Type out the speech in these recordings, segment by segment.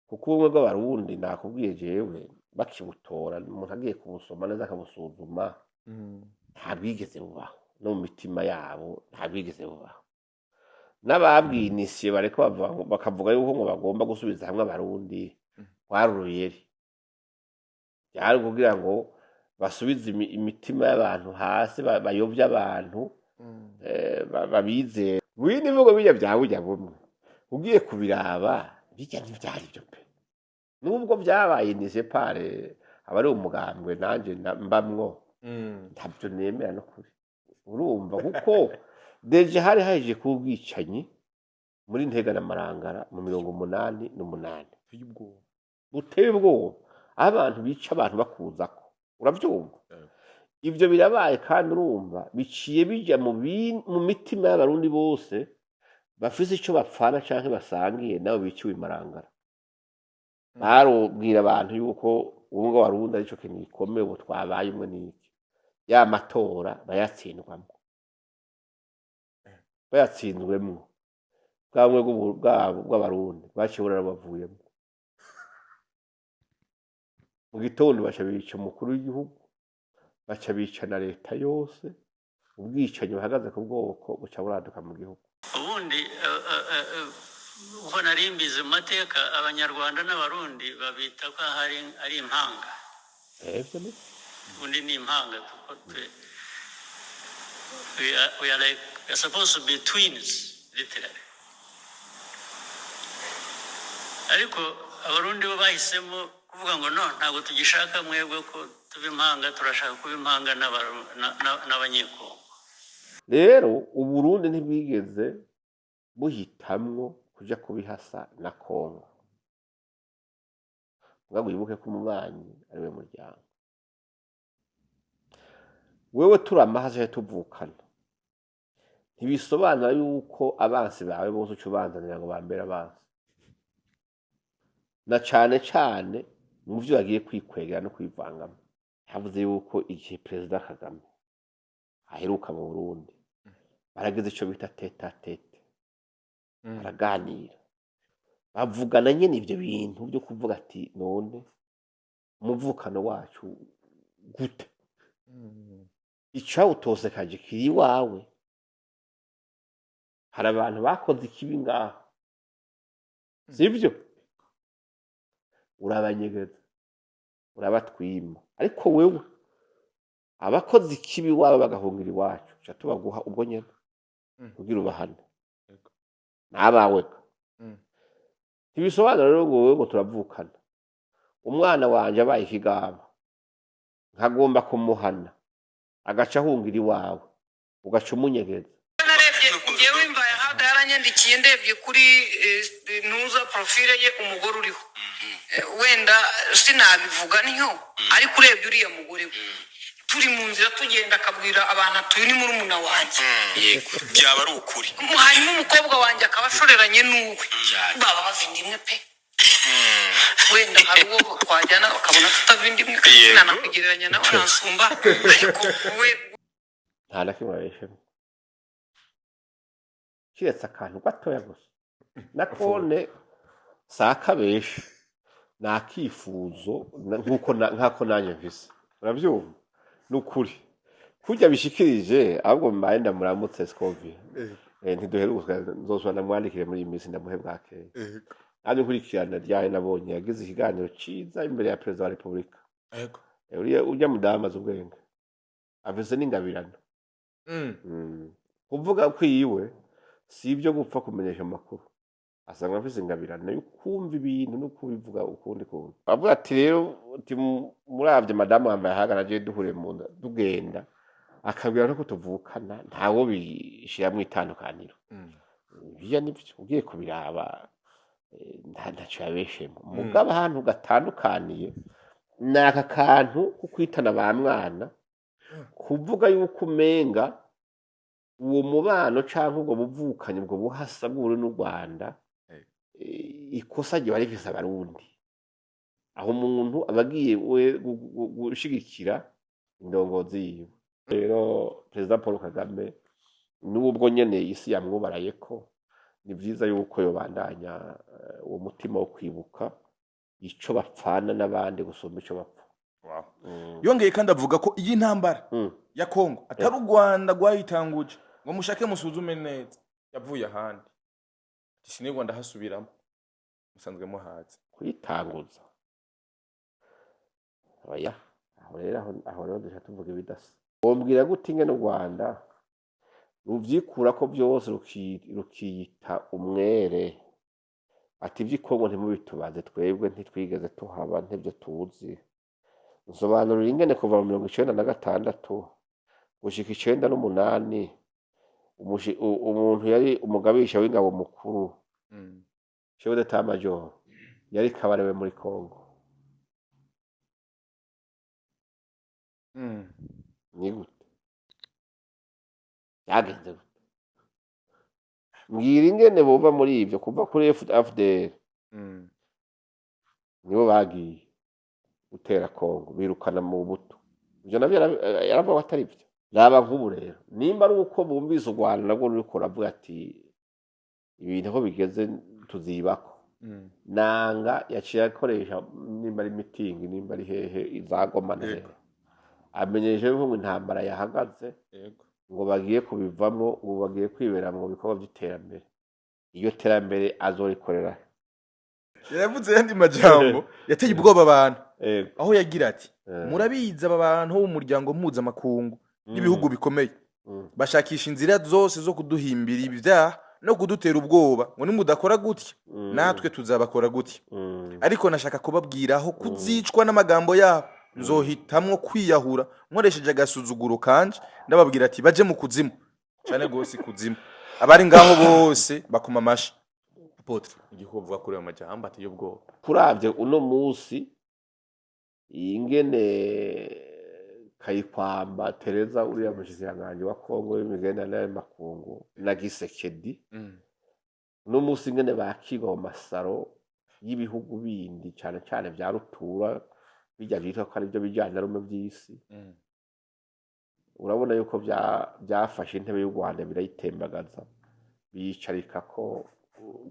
Kuko ubumwe bw'Abarundi, nakubwiye jewe, bakibutora, umuntu agiye kubusoma neza akabusuzuma, nta bwigeze bubaho no mu mitima yabo, nta bwigeze bubaho. N'ababwinisiye bariko bakavuga yuko ngo bagomba gusubiza hamwe Abarundi, kwari uruyeri, byari kugira ngo basubize imitima y'abantu hasi, bayovye abantu, babizere. Wini imvugo bijya bya burya bumwe, ugiye kubiraba bijya ntivyari byo pe, nubwo byabaye initié par abari umugambwe nanje mbamwo, ntabyo nemera no kuri. Urumva, kuko déjà hari haje kuba ubwicanyi muri Ntega na Marangara mu 88. Biteye ubwoba. Buteye ubwoba, aho abantu bica abantu bakuzako, uravyumva? Yego. Ivyo birabaye, kandi urumva biciye bija mu mitima y'Abarundi bose bafise ico bapfana canke basangiye nabo biciwe i Marangara. Barubwira abantu yuko ubumwe bw'Abarundi arico kintu gikomeye, ubu twabaye umwe n'iki. Ya matora bayatsindwamwo, bayatsinzwemwo, bwa bumwe bwabo bw'Abarundi bwaciye burarabavuyemwo. Mu gitondo baca bica umukuru w'igihugu, baca bica na leta yose. Ubwicanyi buhagaze ku bwoko buca buraduka mu gihugu. Ubundi uko nari mbizi mu mateka, Abanyarwanda n'Abarundi babita ko hari ari impanga. Ivyo ni Ubundi ni impanga, kuko twe we are like, we are supposed to be twins, literally. Ariko Abarundi bo bahisemo kuvuga ngo no, ntabwo tugishaka mwebwe ko tuba impanga, turashaka kuba impanga n'Abanyekongo. Rero Uburundi ntibwigeze buhitamwo kuja kubihasa na Kongo. Mugabo wibuke ko umubanyi ari we muryango. Wewe turamahaje tuvukana, ntibisobanura yuko abansi bawe bose uca ubanzanira ngo bambere abansi, na cane cane mu vyo bagiye kwikwegera no kwivangamo. Yavuze yuko igihe Perezida Kagame aheruka mu Burundi, baragize ico bita tête-à-tête, baraganira, bavugana nyene ivyo bintu vyo kuvuga ati: "None umuvukano wacu gute?" Icawutosekaje kiri iwawe. Hari abantu bakoze ikibi ngaho, sivyo? Urabanyegeza, urabatwima, ariko wewe abakoze ikibi iwawe bagahungira iwacu, ca tubaguha ubwo nyene kugira ubahane. Nabawe ka. Ntibisobanura rero ngo wewe ngo turavukana, umwana wanje abaye ikigaba nkagomba kumuhana, agaca ahungira iwawe, ugaca umunyegeza. Narebye ngewe, Mbaye ahaga yaranyandikiye, ndebye kuri ntuza profile ye, umugore uriho. Wenda sinabivuga niyo, ariko urebye uriya mugore we, turi mu nzira tugenda, akabwira abantu ati: "Uyu ni murumuna wanjye." Yego, byaba ari ukuri. Hanyuma umukobwa wanjye akaba ashoreranye n'uwe. Cyane. Baba bava inda imwe pe. Wenda hari uwo twajyana bakabona tutava inda imwe, sinanakugereranya nawe, aransumba, ariko we Nta na kimwe babeshemo, kiretse akantu gatoya gusa nakone si akabesha, ni akifuzo nk'uko nk'ako nanjye mfise, urabyumva? Ni ukuri kurya bishikirije. Ahubwo mbaye ndamuramutse Scovia. Ntiduheruka, nzosubira ndamwandikire muri iyi minsi, ndamuhe bwakeye. Nanjye nkurikirana ryayo, nabonye yagize ikiganiro ciza imbere ya Perezida wa Repubulika. Uriya urya mudamu azi ubwenge, afise n'ingabirano. Kuvuga kwiwe si ibyo gupfa kumenyesha amakuru, asanga afise ingabirano yo kumva ibintu no kubivuga ukundi kuntu. Avuga ati rero, ati muravye madamu wambaye ahagana je duhuriye mu nda tugenda, akabwira no kutuvukana, ntawo bishiramwo itandukaniro. Biya nivyo, ugiye kubiraba, ntaco yabeshemo. Mugabo ahantu gatandukaniye ni aka kantu ko kwitana ba mwana, kuvuga yuko umenga uwo mubano canke ubwo buvukanyi, ubwo buhasa bw'Uburundi n'u Rwanda, ikosa ryoba rifise Abarundi. Aho umuntu aba agiye we gushigikira indongozi yiwe. Rero Perezida Paul Kagame, n'ubwo nyene isi yamwubaraye, ko ni vyiza yuko yobandanya uwo mutima wo kwibuka. Ico bapfana n'abandi gusumba ico bapfa. Yongeye kandi avuga ko iyi ntambara ya Kongo atari u Rwanda rwayitanguje, ngo mushake musuzume neza, yavuye ahandi. Ati sinigwa ndahasubiramo, musanzwe muhazi. Kuyitanguza, oya. Aho rero, aho rero duca tuvuga ibidasa. Wombwira gute ingene u Rwanda ruvyikurako vyose, rukiyita umwere, ati ivy'ikongo ntimubitubaze, twebwe ntitwigeze tuhaba, ntivyo tuzi? Nsobanurira ingene kuva mu 96 gushika 98 umuntu yari umugabisha w'ingabo mukuru, chef d'état major, yari Kabarebe muri Kongo. Ni gute byagenze gute? Mbwira ingene bova muri ivyo, kuva kuri AFDL, nibo bagiye gutera Kongo birukana mu buto. Ivyo navyo yaravuga ko atari vyo. Raba nk'ubu rero, nimba ari uko bumvise u Rwanda narwo ruriko ruravuga ati ibintu aho bigeze tuzibako, nanga yaciye akoresha, nimba ari mitingi, nimba ari hehe, izagoma na hehe, amenyesha yuko ngo intambara yahagaze, ngo bagiye kubivamwo, ubu bagiye kwibera mu bikorwa by'iterambere. Iyo terambere azorikorera he? Yaravuze yandi majambo yateye ubwoba abantu, aho yagira ati: "Murabizi, aba bantu bo mu muryango mpuzamakungu n'ibihugu bikomeye bashakisha inzira zose zo kuduhimbira ibyaha no kudutera ubwoba, ngo nimudakora gutya, natwe tuzabakora gutya. Ariko nashaka kubabwira aho kuzicwa n'amagambo yabo, nzohitamwo kwiyahura nkoresheje agasuzuguro kanje." Ndababwira ati baje mu kuzimu cane gose, ikuzimu. Abari ngaho bose bakoma amashi. Apôtre, igihugu uvuga kuri ayo majambo ateye ubwoba? Kuravye uno musi ingene Kayikwamba Tereza, uriya mushikiranganji wa Kongo w'imigenderanire y'amakungu, na Gisekedi, uno musi ingene bakirwa mu masaro y'ibihugu bindi, cane cane vya rutura, bijya vyitwa ko arivyo bijanarume vy'isi, urabona yuko vyafashe intebe y'u Rwanda birayitembagaza, biyicarika ko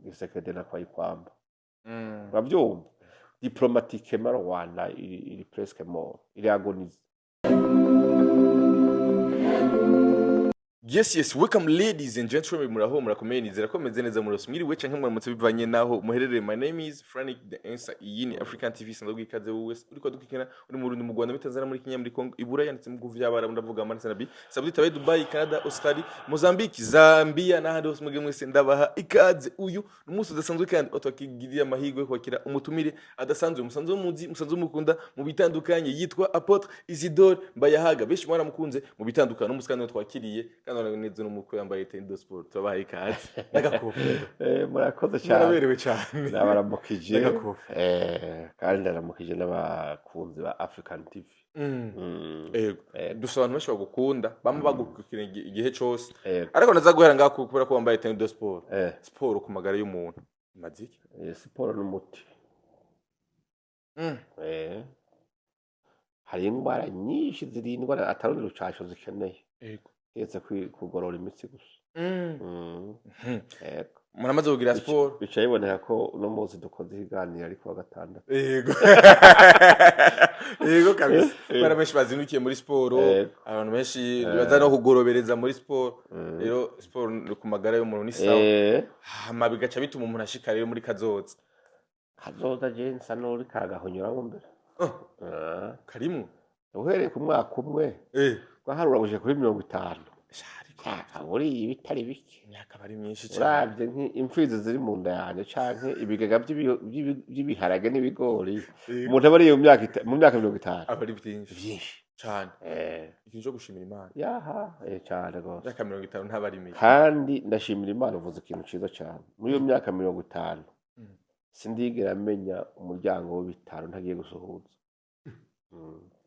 Gisekedi na Kayikwamba. Uravyumva, diplomatiquement Rwanda iri presque mort, iri agonisant. Yes, welcome ladies and gentlemen, muraho, murakomeye, nizera ko meze neza, murose, mwiriwe canke muramutse bivanye naho muherereye. My name is Frank the Answer. Iyi ni African TV sanzwe ikaze wowe wese uriko dukurikirana uri mu Burundi, mu Rwanda, muri Tanzania, muri Kenya, muri Congo, Iburaya ndetse mu bihugu vy'Abarabu, ndavuga Amani Nabi, Saudi Arabia, Dubai, Canada, Australia, Mozambique, Zambia n'ahandi hose mwebwe mwese ndabaha ikaze. Uyu ni umunsi udasanzwe kandi aho twakigiriye amahirwe yo kwakira umutumire adasanzwe, musanzwe muzi, musanzwe mukunda mu bitandukanye, yitwa Apôtre Isidore Mbayahaga. Benshi mwaramukunze mu bitandukanye. N'umunsi kandi twakiriye kandi neza n'umukwe yambaye tenue de sport. Tubahaye ikaze n'agakofero. Murakoze cyane. Muraberewe cyane. Ndabaramukije. N'agakofe. Kandi ndaramukije n'abakunzi ba African TV. Ego. Dufite abantu benshi bagukunda, bamwe bagukurikira igihe cose, ariko naza guhera ngaho kubera ko wambaye tenue de sport. Siporo ku magara y'umuntu imaze iki? Siporo n'umuti. Hari indwara nyinshi zirindwa atari urucaco zikeneye, keretse kugorora imitsi gusa. Yego. Muramaze kugira siporo? Bica biboneka ko uno munsi dukoze ikiganiro ari kuwa gatandatu. Yego kabisa, kubera benshi bazindukiye muri siporo, abantu benshi baza no kugorobereza muri siporo. Rero siporo ni ku magara y'umuntu ni sawa, hama bigaca bituma umuntu ashika rero muri kazoza. Kazoza je nsa n'uri karagahonyuramo mbere. Oh, karimwo. Uhereye ku mwaka umwe twaharura gushika kuri 50. Sha, ariko Buriya ibitari bike. Imyaka aba ari myinshi cyane. Uravye nk'imfizi ziri mu nda yanje canke ibigega vy'ibiharage n'ibigori umuntu aba ariye mu myaka 50, aba ari byinshi. Vyinshi. Cyane. Ikintu cyo gushimira Imana. Yaha, cane gose. Imyaka 50 ntaba ari mike. Kandi ndashimira Imana, uvuze ikintu ciza cane. Muri iyo myaka 50 sindigera menya umuryango w'ibitaro ntagiye gusuhuza.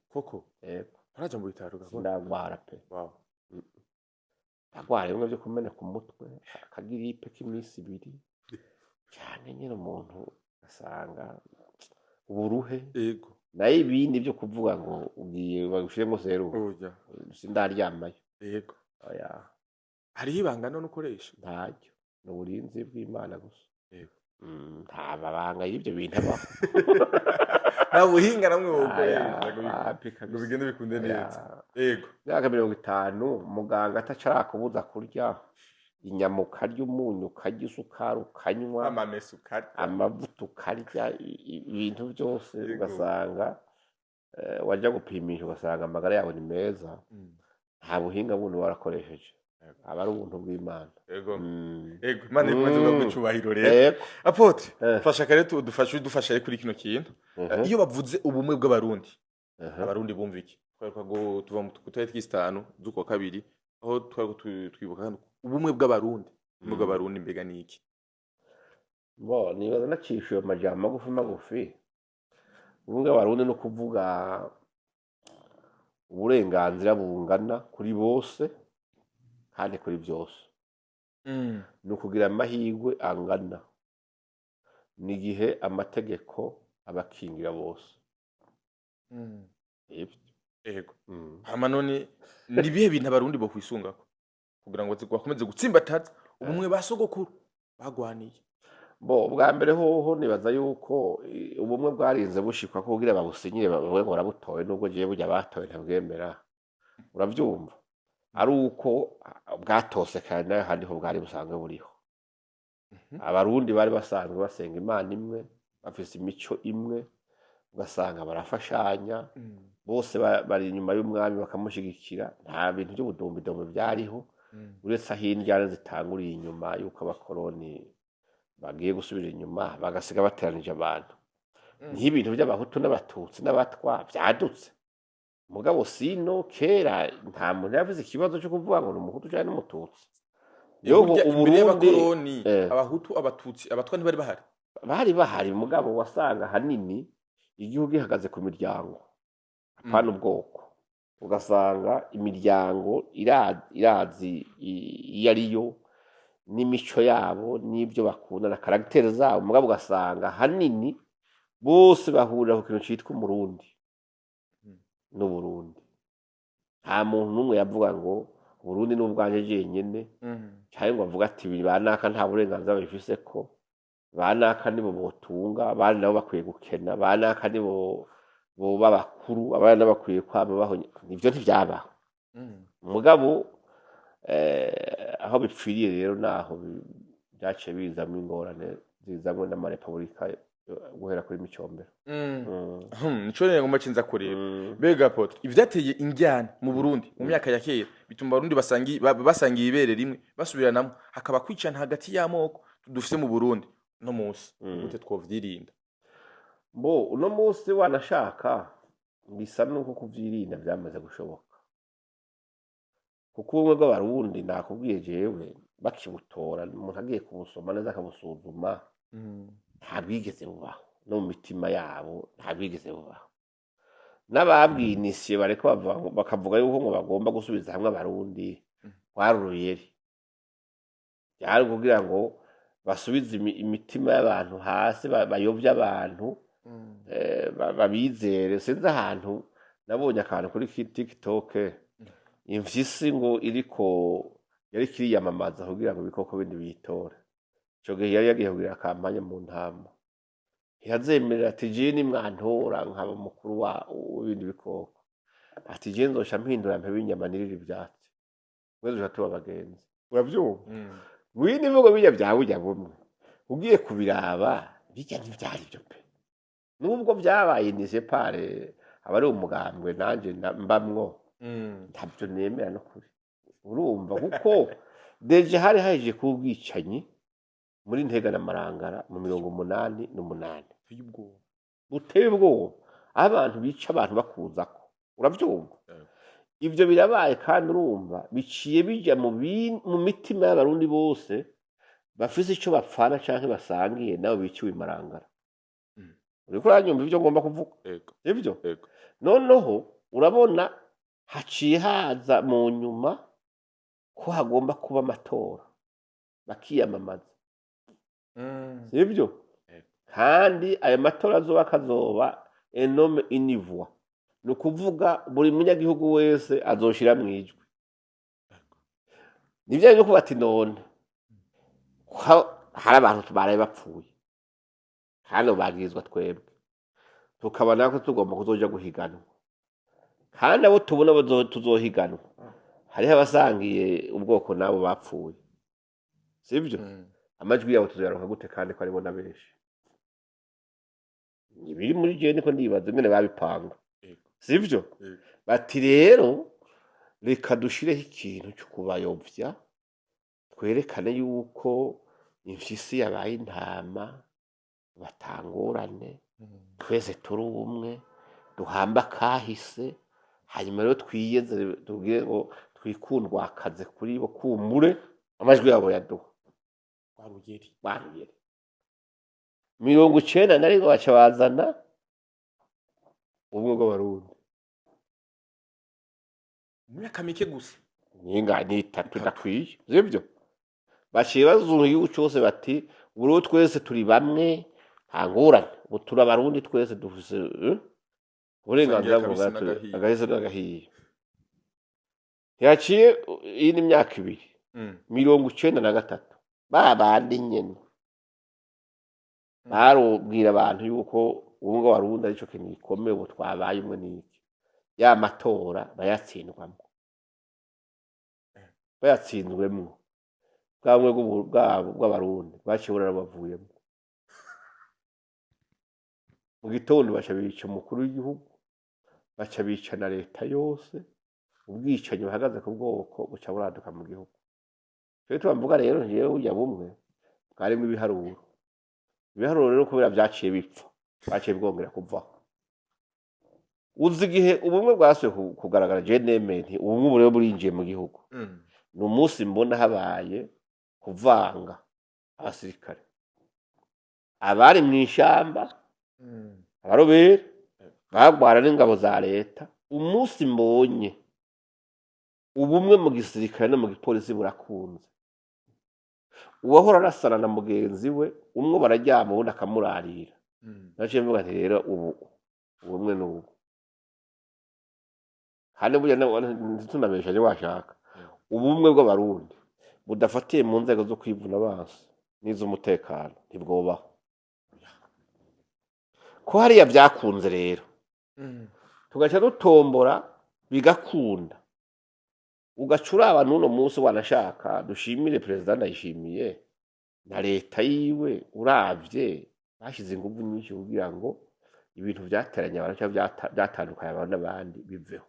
Koko? Yego. Ntaraja mu bitaro gakora? Sindagwara pe. Ndagwara bimwe vyo kumeneka umutwe, akagiripe k'iminsi 2 cyane nyine, umuntu asanga uburuhe, nayo ibindi byo kuvuga ngo ugiye bagushiremo serumu, Oya. sindaryamayo. Oya. Hariho ibanga none ukoresha? Ntaryo, ni uburinzi bw'Imana gusa. Yego. Nta mabanga y'ibyo bintu abaho. Nta buhinga namwe wokoresha Aya, ngo wapi ngo kabisa. bigende bikunde Aya. neza, yego. Imyaka 50 muganga ataca arakubuza kurya inyama, ukarya umunyu, ukarya isukari, ukanywa amamesa ukarya, amavuta, ukarya ibintu byose, ugasanga wajya gupimisha ugasanga amagara yawe ni meza. Nta buhinga bundi warakoresheje, aba ari ubuntu bw'Imana. Yego, Imana ikomeze kuguha icubahiro rero. Apôtre, fasha kare tudufashe, udufasha rero kuri kino kintu. Iyo bavuze ubumwe bw'Abarundi, Abarundi bumva iki? Twaheruka tuva mu ku tariki 5 z'ukwa kabiri, aho twariko twibuka hano ubumwe bw'Abarundi. Ubumwe bw'Abarundi mbega ni iki? Bo nibaza nacishuye amajambo magufi magufi. Ubumwe bw'Abarundi no kuvuga uburenganzira bungana kuri bose kandi kuri byose, ni ukugira amahirwe angana, ni igihe amategeko abakingira bose. Ivyo. Hama none ni ibihe bintu Abarundi bokwisungako kugira ngo bakomeze gutsimbataza ubumwe ba sogokuru bagwaniye? Bo ubwa mbere hoho nibaza yuko ubumwe bwarinze bushikwa ko kugira babusinyire bavuge ngo barabutoye, nubwo jewe burya batoye ntabwemera, uravyumva, ari uko bwatose kandi nayo handi ho bwari busanzwe buriho. Abarundi bari basanzwe basenga Imana imwe, bafise imico imwe, ugasanga barafashanya bose, bari inyuma y'umwami bakamushigikira. Nta bintu by'ubudumbidombi byariho, uretse aho indyane zitanguriye inyuma y'uko abakoroni bagiye gusubira inyuma bagasiga bateranije abantu, nk'ibintu by'Abahutu n'Abatutsi n'Abatwa byadutse. Mugabo sino kera nta muntu yavuze ikibazo cyo kuvuga ngo ni Umuhutu cyangwa n'Umututsi. Yo Burya imbere Uburundi y'abakoroni, Abahutu, Abatutsi, Abatwa ntibari bahari? Bari bahari, mugabo wasanga ahanini igihugu gihagaze ku miryango, apana ubwoko. Ugasanga imiryango irazi iyo ariyo n'imico yabo n'ibyo bakunda na caractère zabo, mugabo ugasanga ahanini bose bahurira ku kintu citwa Umurundi n'Uburundi. Nta muntu n'umwe yavuga ngo Uburundi ni ubwanje jenyene, cyangwa ngo avuge ati ba naka nta burenganzira babifise, ko ba naka nibo botunga, abandi nabo bakwiye gukena, ba naka nibo boba bakuru, abandi nabo bakwiye kwama baho. Ivyo ntivyabaho. Mugabo aho bipfiriye rero naho byaciye bizamwo ingorane zizamwo n'amarepubulika guhera kuri Micombero. Nico rero ngomba cinza kureba. Mbega apôtre, ivyateye indyane mu Burundi mu myaka ya kera bituma Abarundi basangiye ibere rimwe basubiranamwo, hakaba kwicana hagati y'amoko dufise mu Burundi no munsi, gute twovyirinda? Bo uno munsi wanashaka bisa nuko kuvyirinda vyamaze gushoboka, kuko ubumwe bw'Abarundi nakubwiye jewe bakibutora, umuntu agiye kubusoma neza akabusuzuma, nta bwigeze bubaho no mu mitima yabo, nta bwigeze bubaho. N'ababwinisiye bariko bakavuga yuko ngo bagomba gusubiza hamwe Abarundi, rwari uruyeri, byari kugira ngo basubize imitima y'abantu hasi, bayobye abantu, babizere. Sinzi ahantu nabonye akantu kuri TikTok, imvyisi ngo iriko yariko iriyamamaza kugira ngo ibikoko bindi biyitore. Ico gihe yari yagiye kugira campagne mu ntama, ntiyazemerera ati jewe nimwantora nkaba umukuru w'ibindi bikoko, ati jewe nzoca mpindura mpebe inyama nirire ivyatsi, mwe duca tuba abagenzi. Uravyumva? Ngwino imvugo birya vya burya bumwe ugiye kubiraba, birya ntivyari vyo pe, nubwo vyabaye initié par abari umugambwe nanje mbamwo, ntabyo nemera no kuri, urumva, kuko déjà hari hahejeje kuba ubwicanyi muri Ntega na Marangara mu 88 Uteye ubwoba. Buteye ubwoba, aho abantu bica abantu bakuzako, uravyumva? Yego. Ivyo birabaye kandi urumva biciye bija mu mitima y'Abarundi bose bafise ico bapfana canke basangiye nabo biciwe i Marangara. Uriko uranyumva ivyo ngomba kuvuga? Yego. Sivyo? Yego. Noneho urabona haciye haza mu nyuma ko hagomba kuba amatora bakiyamamaza, sivyo? Yego. Kandi ayo matora azoba akazoba un homme une voix, ni ukuvuga buri munyagihugu wese azoshira ijwi. Nivyo byo kuba ati none ko hari abantu baraye bapfuye. Kandi bagirizwa twebwe, tukaba natwe tugomba kuzoja guhiganwa, kandi abo tubona tuzohiganwa hariho abasangiye ubwoko n'abo bapfuye, sibyo? Amajwi yabo tuzoyaronka gute kandi ko aribo na benshi? Ibiri muri jewe niko ndibaza ingene babipanga. Sivyo? Yego. Bati rero reka dushireho ikintu cyo kubayovya, twerekane yuko imfyisi yabaye intama, batangorane, twese turi umwe, duhamba kahise, hanyuma rero twiyeze, tubwire ngo twikundwakaze kuri bo, kumbure amajwi yabo yaduha. Rwarugeri. Barugere 91 baca bazana ubumwe bw'Abarundi. Mu myaka mike gusa. Ninga ni itatu idakwiye, sibyo? Baciye bazunga igihugu cose bati ubu rero twese turi bamwe, nta ngorane, ubu turi Abarundi twese, dufise uburenganzira Sangiye akabisi bungana, n'agahiye. Agahise n'agahiye. Ntihaciye iyindi myaka 2, 93, ba bandi nyene barubwira abantu yuko ubumwe bw'Abarundi arico kintu gikomeye, ubu twabaye umwe n'iki, ya matora bayatsindwamwo, bayatsinzwemwo, bwa bumwe bwabo bw'Abarundi bwaciye burarabavuyemwo. Mu gitondo baca bica umukuru w'igihugu, baca bica na leta yose. Ubwicanyi buhagaze ku bwoko buca buraduka mu gihugu. Ico gituma mvuga rero njewe burya bumwe bwarimwo ibiharuro, ibiharuro rero kubera vyaciye bipfa, bwaciye bwongera kuvaho. Uzi igihe ubumwe bwasubiye kugaragara, jewe nemeye nti ubumwe ubu rero burinjiye mu gihugu, ni umunsi mbona habaye kuvanga abasirikare, abari mw'ishamba, abarobere bagwana n'ingabo za leta. Umunsi mbonye ubumwe mu gisirikare no mu gipolisi burakunze, uwahora arasana na mugenzi we, umwe bararyama uwundi akamurarira, naciye mvuga nti rero ubu ubumwe n'ubu. Kandi burya ntitunabeshanye, washaka ubumwe bw'Abarundi budafatiye mu nzego zo kwivuna abansi n'iz'umutekano ntibwobaho. Ko hariya vyakunze rero, tugaca dutombora bigakunda, ugaca uraba n'uno munsi wanashaka dushimire Perezida Ndayishimiye na leta yiwe, uravye bashize inguvu nyinshi kugira ngo ibintu vyateranye abantu canke vyatandukanye abantu n'abandi biveho,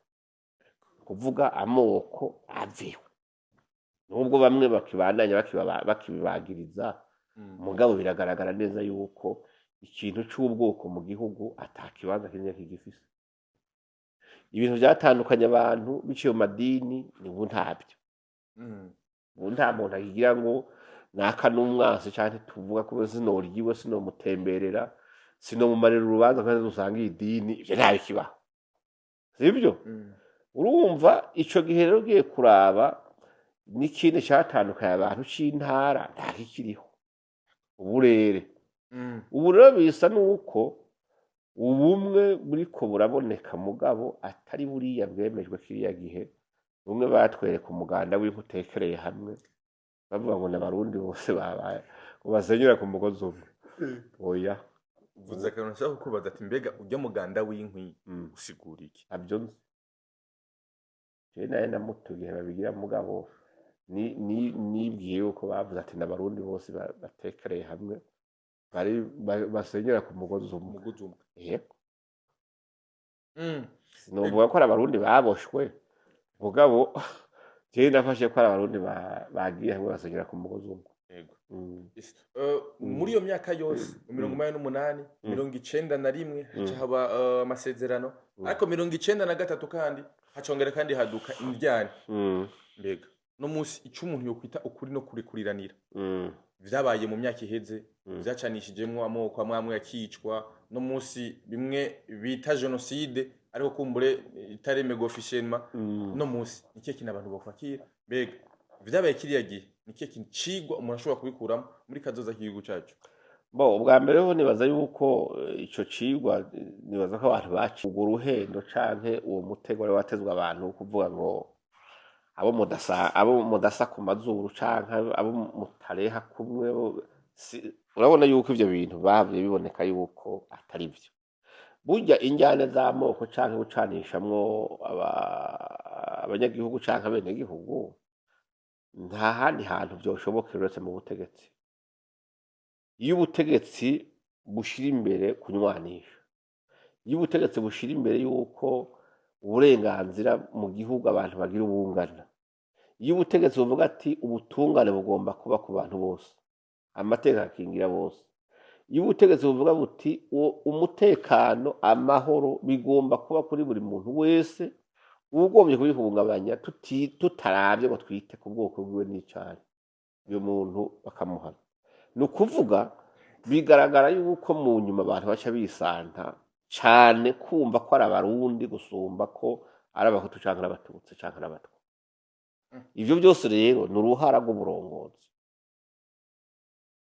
kuvuga amoko aveho, nubwo bamwe bakibandanya bakibibagiriza. Mugabo biragaragara neza yuko ikintu c'ubwoko mu gihugu ata kibanza kinini kigifise. Ibintu vyatandukanye abantu biciye mu madini ubu ntabyo. Ubu nta muntu akigira ngo naka n'umwansi canke tuvuga ko sinorya iwe, sinomutemberera, sinomumarira urubanza kandi dusanga iyi dini, ivyo ntabikibaho, sivyo? Urumva ico gihe rero ugiye kuraba n'ikindi catandukanye abantu c'intara ntakikiriho, uburere. Ubu rero bisa nuko ubumwe buriko buraboneka, mugabo atari buriya bwemejwe kiriya gihe. Bumwe batwereka umuganda w'inkutekereye hamwe, bavuga ngo n'Abarundi bose babaye ngo basenyera ku mugozi umwe, oya. Uvuze akantu nshaka kukubaza ati mbega ujya muganda w'inkwi usigura iki? Ntabyo nzi jewe, naye na muto igihe babigira, mugabo nibwiye yuko bavuze ati n'Abarundi bose batekereye hamwe bari basenyera ku mugozi umwe. Umugozi umwe. Yego. Sinovuga ko ari Abarundi baboshwe, mugabo jewe nafashe ko ari Abarundi bagiye hamwe basenyera ku mugozi umwe. Yego. Muri iyo myaka yose, 88, 91 haca haba amasezerano, ariko 93 kandi hacongera kandi haduka indyane. Mbega no munsi ico umuntu yokwita ukuri no kurekuriranira vyabaye mu myaka iheze, vyacanishijemwo amoko amwe amwe akicwa, no munsi bimwe bita génocide, ariko kumbure itaremerwa officiellement, no munsi ni kihe kintu abantu bokwakira? Mbega vyabaye kiriya gihe, ni kihe kintu cigwa umuntu ashobora kubikuramo muri kazoza k'igihugu cacu? Bo, ubwa mbere ho nibaza yuko ico cigwa, nibaza ko abantu baci urwo ruhendo canke uwo mutego wari watezwe abantu wo kuvuga ngo abo mudasa ku mazuru canke abo mutareha kumwe Urabona yuko ivyo bintu bavuye biboneka yuko atari vyo. Burya injyane z'amoko canke gucanishamwo abanyagihugu canke abenegihugu, nta handi hantu vyoshobokera uretse mu butegetsi. Iyo ubutegetsi bushira imbere kunywanisha, iyo ubutegetsi bushira imbere yuko uburenganzira mu gihugu abantu bagira ubungana, iyo ubutegetsi buvuga ati ubutungane bugomba kuba ku bantu bose, amategeko akingira bose, iyo ubutegetsi buvuga buti umutekano, amahoro bigomba kuba kuri buri muntu wese, ugombye kubihungabanya tutaravye ngo twite ku bwoko bwiwe n'icari, uyo muntu bakamuhana. Ni ukuvuga bigaragara yuko mu nyuma abantu baca bisanta cane kumva ko ari Abarundi gusumba ko ari Abahutu canke ari Abatutsi canke ari Abatwa. Ivyo byose rero ni uruhara rw'uburongozi.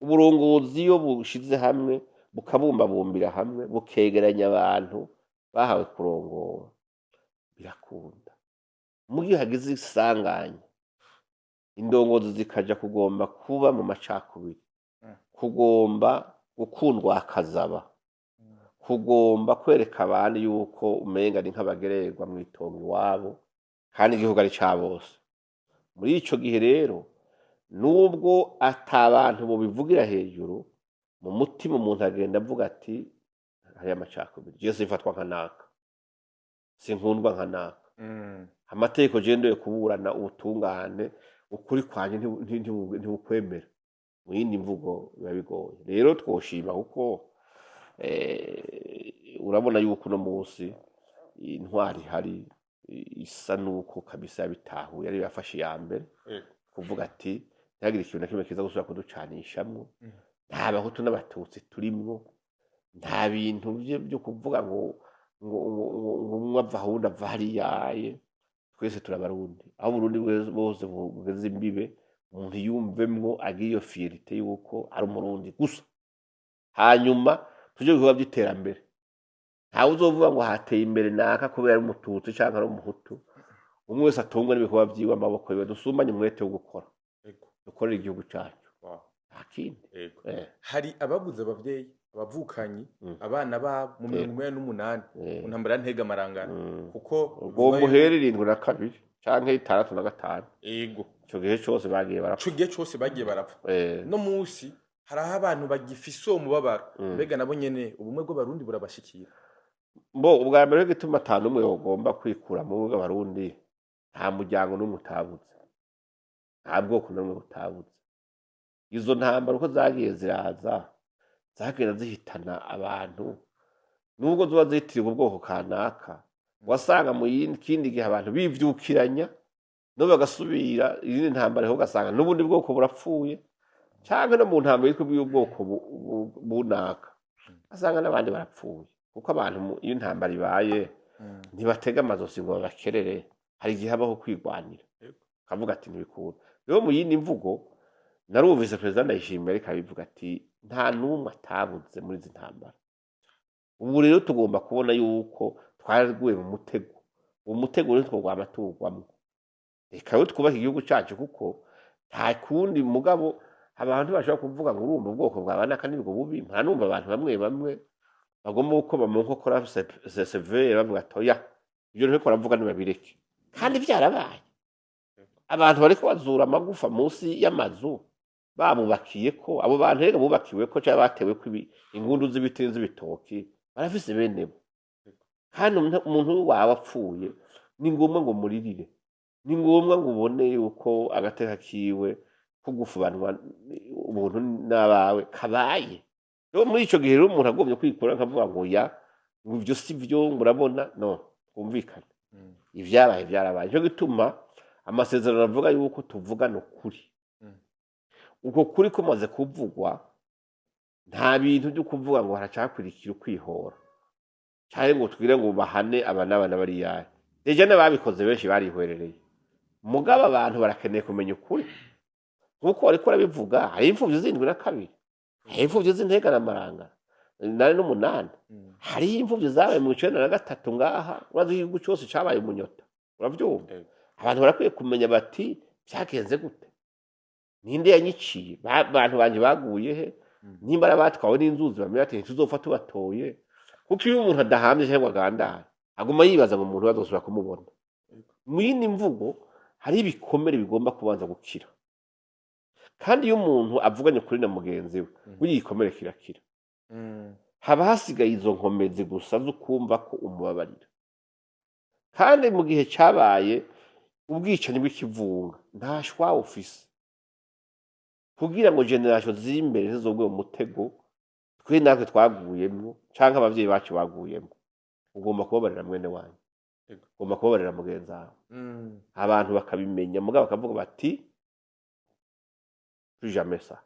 Uburongozi iyo bushize hamwe, bukabumbabumbira hamwe, bukegeranya abantu bahawe kurongora, birakunda. Mu gihe hagize isanganya, indongozi zikaja kugomba kuba mu macakubiri, kugomba gukundwa akazaba, kugomba kwereka abandi yuko umenga ni nk'abagererwa mw'itongo iwabo kandi igihugu ari ca bose, muri ico gihe rero, nubwo ata bantu bobivugira hejuru, mu mutima umuntu agenda avuga ati hariyo amacakubiri, jewe simfatwa nka naka, sinkundwa nka naka, amategeko jewe ndoye kuburana ubutungane, ukuri kwanje ntibukwemera. Mu yindi mvugo, biba bigoye. Rero twoshima kuko urabona yuko uno munsi intwari ihari isa nuko kabisa yabitahuye, ariyo yafashe iya mbere kuvuga ati ntihagire ikintu na kimwe kiza gusubira kuducanishamwo. Nta Bahutu n'Abatutsi turimwo, nta bintu byo kuvuga ngo umwe ava aho uwundi ava hariyaye. Twese turabarundi, aho Uburundi bwose bugeze imbibe, umuntu yumvemwo agire iyo fierté yuko ari Umurundi gusa. Hanyuma tuje mu bikorwa by'iterambere, ntawe uzovuga ngo hateye imbere naka kubera ari Umututsi canke ari Umuhutu. Umwe wese atungwe n'ibikorwa vyiwe, amaboko yiwe, dusumbanye umwete wo gukora, dukorere igihugu cacu. Nta kindi. Hari ababuze abavyeyi, abavukanyi, abana babo mu 88 mu ntambara ya Ntega Marangara, kuko ubwo muhera 72 canke 65, ico gihe cose bagiye barapfa. Ico gihe cose bagiye barapfa. No munsi hari aho abantu bagifise uwo mubabaro. Mbega nabo nyene ubumwe bw'Abarundi burabashikira? Mbo ubwa mbere, gituma ata n'umwe yogomba kwikura mu bumwe bw'Abarundi, nta muryango n'umwe utabuze, nta bwoko n'umwe butabuze. Izo ntambara uko zagiye ziraza, zagenda zihitana abantu, nubwo ziba zitirirwa ubwoko kanaka, wasanga mu kindi gihe abantu bivyukiranya no bagasubira izindi ntambara, ugasanga n'ubundi bwoko burapfuye, canke no mu ntambara yitwa y'ubwoko bunaka, ugasanga n'abandi barapfuye. Kuko abantu iyo intambara ibaye, ntibatega amazosi ngo babakerere, hari igihe habaho kwigwanira, kavuga ati ntibikunda. Rero mu yindi mvugo, narumvise Perezida Ndayishimiye ariko abivuga ati nta n'umwe atabuze muri izi ntambara. Ubu rero tugomba kubona yuko twaraguye mu mutego. Uwo mutego rero twogwama tuwugwamwo. Reka rero twubake igihugu cacu, kuko nta kundi. Mugabo abantu bashobora kuvuga ngo urumva ubwoko bwa banaka nibwo bubi. Nta numva abantu bamwe bamwe bagomba gukoma mu nkokora severe, bavuga ati oya, ibyo ntiriko baravuga ntibabireke, kandi vyarabaye. Abantu bariko bazura amagufa munsi y'amazu babubakiye ko abo bantu rero bubakiwe ko cyangwa batewe ko ingundu z'ibiti z'ibitoki, barafise bene bo. Kandi umuntu wawe apfuye, ni ngombwa ngo muririre, ni ngombwa ngo ubone yuko agateka kiwe ko gufubanwa ubuntu n'abawe kabaye. Rero muri ico gihe rero, umuntu agombye kwikura akavuga ngo ya, ngo ivyo si vyo, ngo urabona, no twumvikane, ivyabaye vyarabaye. Nico gituma amasezerano avuga yuko tuvugana ukuri. Uko kuri kumaze kuvugwa, nta bintu byo kuvuga ngo haracakurikira ukwihora canke ngo twire ngo bahane aba n'aba n'abariyaye. Déjà n'ababikoze benshi barihwerereye. Mugabo abantu barakeneye kumenya ukuri, nkuko wariko urabivuga. Hari imfuvyi z'72, hari imfuvyi z'Integamaranga 88, hariho imfuvyi zabaye mu 93 ngaha. Urazi igihugu cose cabaye umunyota, uravyumva? Abantu barakwiye kumenya bati byagenze gute, ninde yanyiciye, abantu banje baguye he? Nimba ari abatwawe n'inzuzi, bamenya ati ntituzopfa tubatoye, kuko iyo umuntu adahamye cyangwa agandara, aguma yibaza ngo umuntu bazosubira kumubona. Mu yindi mvugo, hari ibikomere bigomba kubanza gukira, kandi iyo umuntu avuganye kuri na mugenzi we, burya igikomere kirakira. Haba hasigaye izo nkomezi gusa zo kumva ko umubabarira. Kandi mu gihe cyabaye ubwicanyi bw'ikivunga, nta choix ufise kugira ngo générations z'imbere zizogwe mu mutego twe natwe twaguyemwo canke abavyeyi bacu baguyemwo. Ugomba kubabarira mwene wanyu, ugomba kubabarira mugenzi wawe. Abantu bakabimenya, mugabo bakavuga bati plus jamais ça.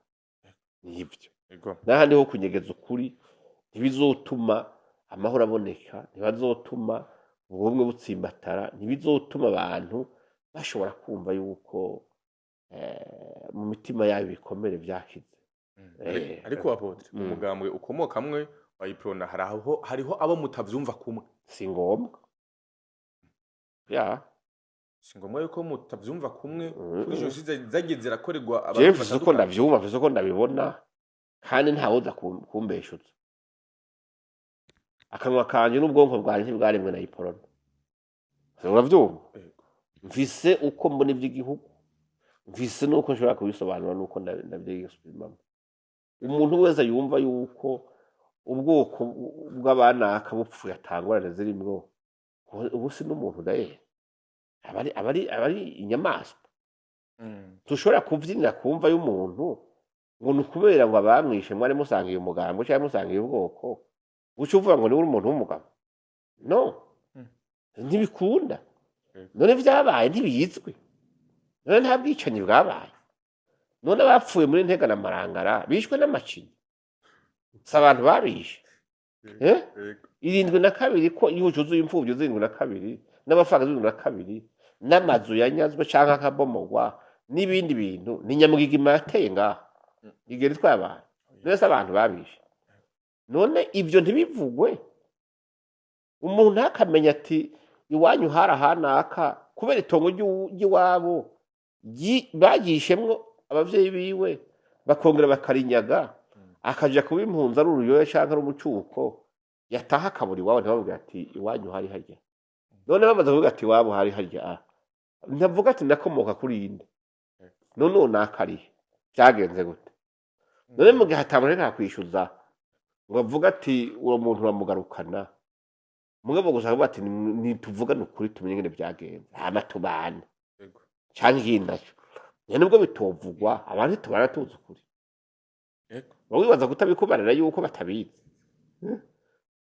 Nibyo. N'ahandi ho kunyegeza ukuri ntibizotuma amahoro aboneka, ntibazotuma ubumwe butsimbatara, ntibizotuma abantu bashobora kumva yuko mu mitima yabo ibikomere vyakize. Ariko apôtre, umugambwe ukomokamwe wa Uprona, hari aho hariho abo mutavyumva kumwe. Si ngombwa ya. Si ngombwa yuko mutavyumva kumwe kuri jenoside zagiye zirakorerwa Jewe abantu mfise uko batandukanye. ndavyumva, mfise uko ndabibona, kandi ntawuza kumbeshuza. Akanwa kanje n'ubwonko bwanje ntibwaremwe na Uprona, uravyumva? Yego. Mfise uko mbona ivy'igihugu, mfise n'uko nshobora kubisobanura n'uko ndavyisubiramo. Umuntu wese yumva yuko ubwoko bw'abanaka bupfuye atangorane zirimwo, ubu si n'umuntu daye, aba ari inyamaswa. Tushobora kuvyinira kumva y'umuntu ngo ni ukubera ngo abamwishe mwari musangiye umugambo cyangwa musangiye ubwoko, uca uvuga ngo niwe uri umuntu w'umugabo? No. Ntibikunda. None vyabaye ntibizwi? None nta bwicanyi bwabaye? None abapfuye muri Ntega na Marangara bishwe n'amacinya? Si abantu babishe, eh? Yego. 72, ko igihugu cuzuye imfuvyi 72 n'amafaranga 72 n'amazu yanyazwe canke akabomogwa n'ibindi bintu, ni nyamugigima yateye ngaha igera itwaye abantu. None se abantu babishe? None ivyo ntibivugwe, umuntu ntakamenya ati iwanyu hari ahanaka kubera itongo ry'iwabo bagishemwo abavyeyi biwe, bakongera bakarinyaga, akaja kuba impunzi ari uruyoya canke ari umucuko, yataha akabura iwabo, ntibamubwire ati iwanyu hari harya? None bamaze kuvuga ati iwabo hari harya, ah, ntavuga ati ndakomoka kuri inde? None uwo nakarihe? Vyagenze gute? None mu gihe atamuntu ariko arakwishyuza ngo avuge ati uwo muntu uramugarukana, mugabo gusa akavuga ati nituvugane ukuri, tumenye ingene vyagenze, hama tubane. Canke ikindi naco nyene, nubwo bitovugwa, abantu ntitubana tuzi ukuri. Wowe wibaza kutabikubarira yuko batabizi? Eh?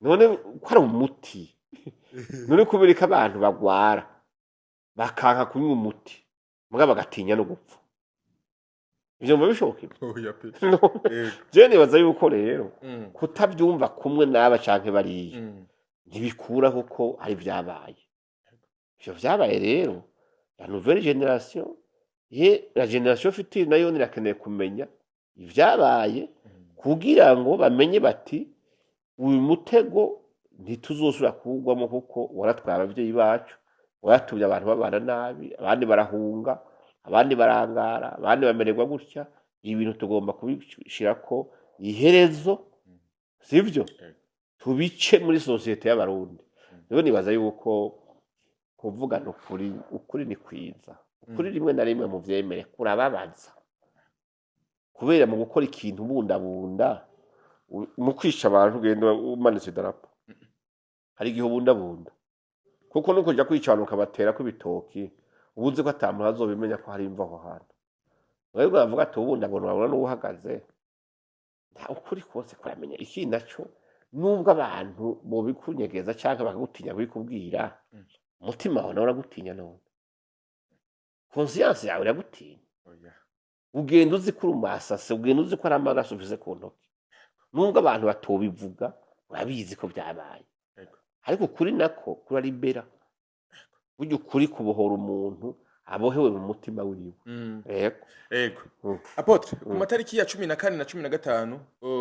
None ko ari umuti, none kubera ko abantu bagwara bakanka kunywa umuti, mugabo bagatinya no gupfa, ivyo mba bishoboka ibyo? Oya pe. Jewe nibaza yuko rero kutavyumva kumwe n'aba canke bariya ntibikuraho ko hari vyabaye. Ivyo vyabaye rero, la nouvelle génération ye, la génération future, nayo irakeneye kumenya ivyabaye kugira ngo bamenye bati uyu mutego ntituzosubira kuwugwamo, kuko waratwaye abavyeyi bacu, waratumye abantu babana nabi, abandi barahunga, abandi barangara, abandi bamererwa gutya. Ibi bintu tugomba kubishirako iherezo, sivyo? Yego. Tubice muri sosiyete y'Abarundi. Rero nibaza yuko kuvugana ukuri, ukuri ni kwiza. Ukuri rimwe na rimwe mu vyemere kurababaza, kubera mu gukora ikintu ubundabunda, mu kwica abantu ugenda umanitse idarapo, hari igihe ubundabunda, kuko no kuja kwica abantu ukabaterako ibitoki, uba uzi ko ata muntu azobimenya ko hari imva aho hantu. Mwebwe bavuga ati ubundabunda, babona n'uwuhagaze. Nta ukuri kose kuramenya. Ikindi naco, nubwo abantu bobikunyegeza canke bakagutinya kubikubwira, umutima wawe nawe uragutinya. None conscience yawe iragutinya. Oya. Ugenda uzi ko uri umasase, ugenda uzi ko ari amaraso ufise ku ntoki. Nubwo abantu batobivuga, urabizi ko byabaye. Ariko ukuri nako kuraribera. Burya ukuri kubohora umuntu abohewe mu mutima wiwe. Yego. Ego. Apôtre, ku matariki ya 14 na 15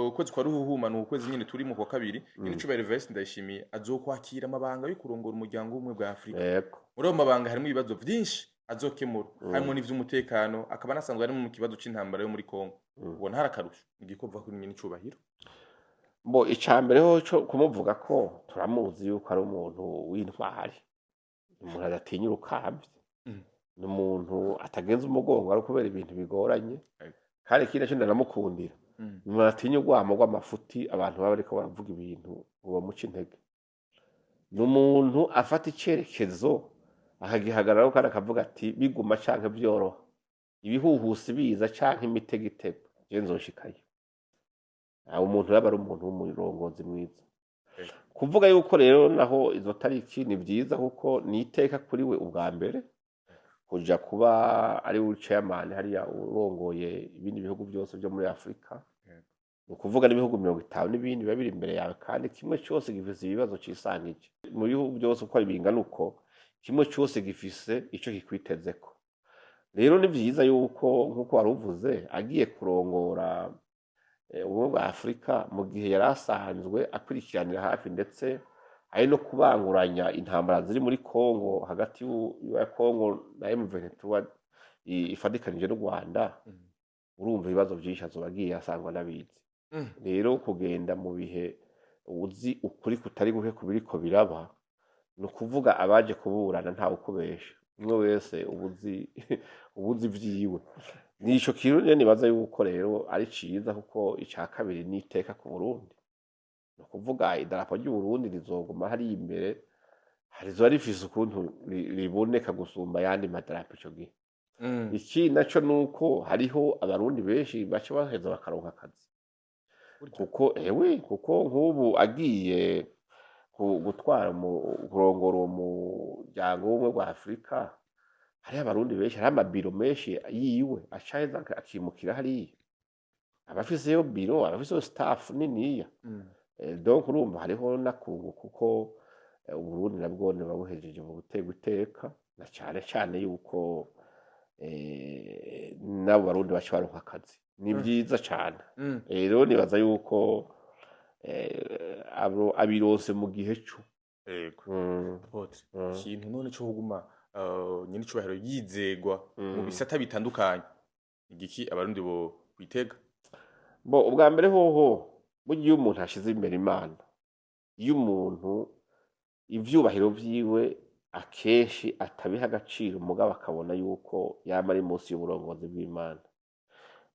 ukwezi kwa Ruhuhuma, ni ukwezi nyine turi mu kwa kabiri, nyine icubahiro Evariste Ndayishimiye azokwakira amabanga yo kurongora Umuryango w'Ubumwe bwa Afurika. Muri ayo mabanga harimo ibibazo vyinshi. Azokemura harimo n'ivy'umutekano, akaba anasanzwe ari mu kibazo c'intambara yo muri Kongo. Ubona hari akarusho igihe ko kuri nyene icubahiro? Bo, icambere ho co kumuvuga ko turamuzi yuko ari umuntu w'intwari, umuntu adatinya urukavye, ni umuntu atagenza umugongo ari kubera ibintu bigoranye. Kandi ikindi naco ndanamukundira, ni umuntu atinya urwamo rw'amafuti, abantu baba bariko baravuga ibintu ngo bamuce intege. Ni umuntu afata icerekezo akagihagararaho, kandi akavuga ati biguma canke vyoroha, ibihuhusi biza canke imitego itegwa, je nzoshikayo. Aho umuntu yaba ari umuntu w'umurongozi mwiza. Kuvuga yuko rero naho izo tariki ni vyiza, kuko ni iteka kuri we ubwa mbere kuja kuba ari we chairman hariya, urongoye ibindi bihugu byose byo muri Afurika. Ni ukuvuga n'ibihugu 50 n'ibindi biba biri imbere yawe, kandi kimwe cyose gifise ibibazo cisangije. Mu bihugu byose uko ari bingana uko, kimwe cyose gifise ico kikwitezeko. Rero ni vyiza yuko, nk'uko wari uvuze, agiye kurongora ubumwe bwa Afurika mu gihe yari asanzwe akurikiranira hafi, ndetse ari no kubanguranya intambara ziri muri Kongo, hagati ya Kongo na M23 ifadikanije n'u Rwanda. Urumva ibibazo vyinshi azoba agiye asangwa n'abizi. Rero kugenda mu bihe uzi ukuri kutari guke ku biriko biraba, ni ukuvuga abaje kuburana ntawe ukubesha, umwe wese ubuzi ivyiwe. Nico kintu rero nibaza yuko rero ari ciza, kuko ica kabiri ni iteka ku Burundi. Ni ukuvuga idarapo ry'Uburundi rizoguma hariya imbere, rizoba rifise ukuntu riboneka gusumba ayandi madarapo ico gihe. Ikindi naco nuko hariho Abarundi benshi baca baheza bakaronka akazi. Kuko ewe, kuko nk'ubu agiye gutwara kurongora uwo muryango w'ubumwe bwa Afurika, hariho Abarundi benshi, hariho amabiro menshi yiwe aca aheza akimukira hariya, abafiseyo biro, abafiseyo staff niniya. Donc urumva hariho n'akungu, kuko Uburundi nabwo buba buhejeje mu guterwa iteka, na cane cane yuko n'abo Barundi baca baronka akazi. Ni vyiza cane. Rero nibaza yuko abironse mu gihe co. Apotre, ikintu none co kuguma nyene icubahiro yizegwa mu bisata bitandukanye, igiki Abarundi bo kwitega? Bo, ubwa mbere hoho, burya iyo umuntu ashize imbere Imana, iyo umuntu ivyubahiro vyiwe akenshi atabiha agaciro, mugabo akabona yuko yama ari munsi y'uburongozi bw'Imana.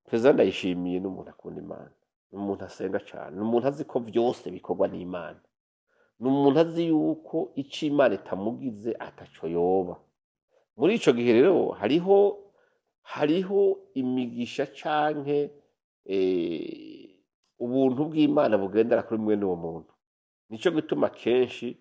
Perezida Ndayishimiye ni umuntu akunda Imana, ni umuntu asenga cane, ni umuntu azi ko vyose bikorwa n'Imana, ni umuntu azi yuko ico Imana itamugize ataco yoba. Muri ico gihe rero hariho imigisha canke ubuntu bw'Imana bugendera kuri mwene uwo muntu. Nico gituma kenshi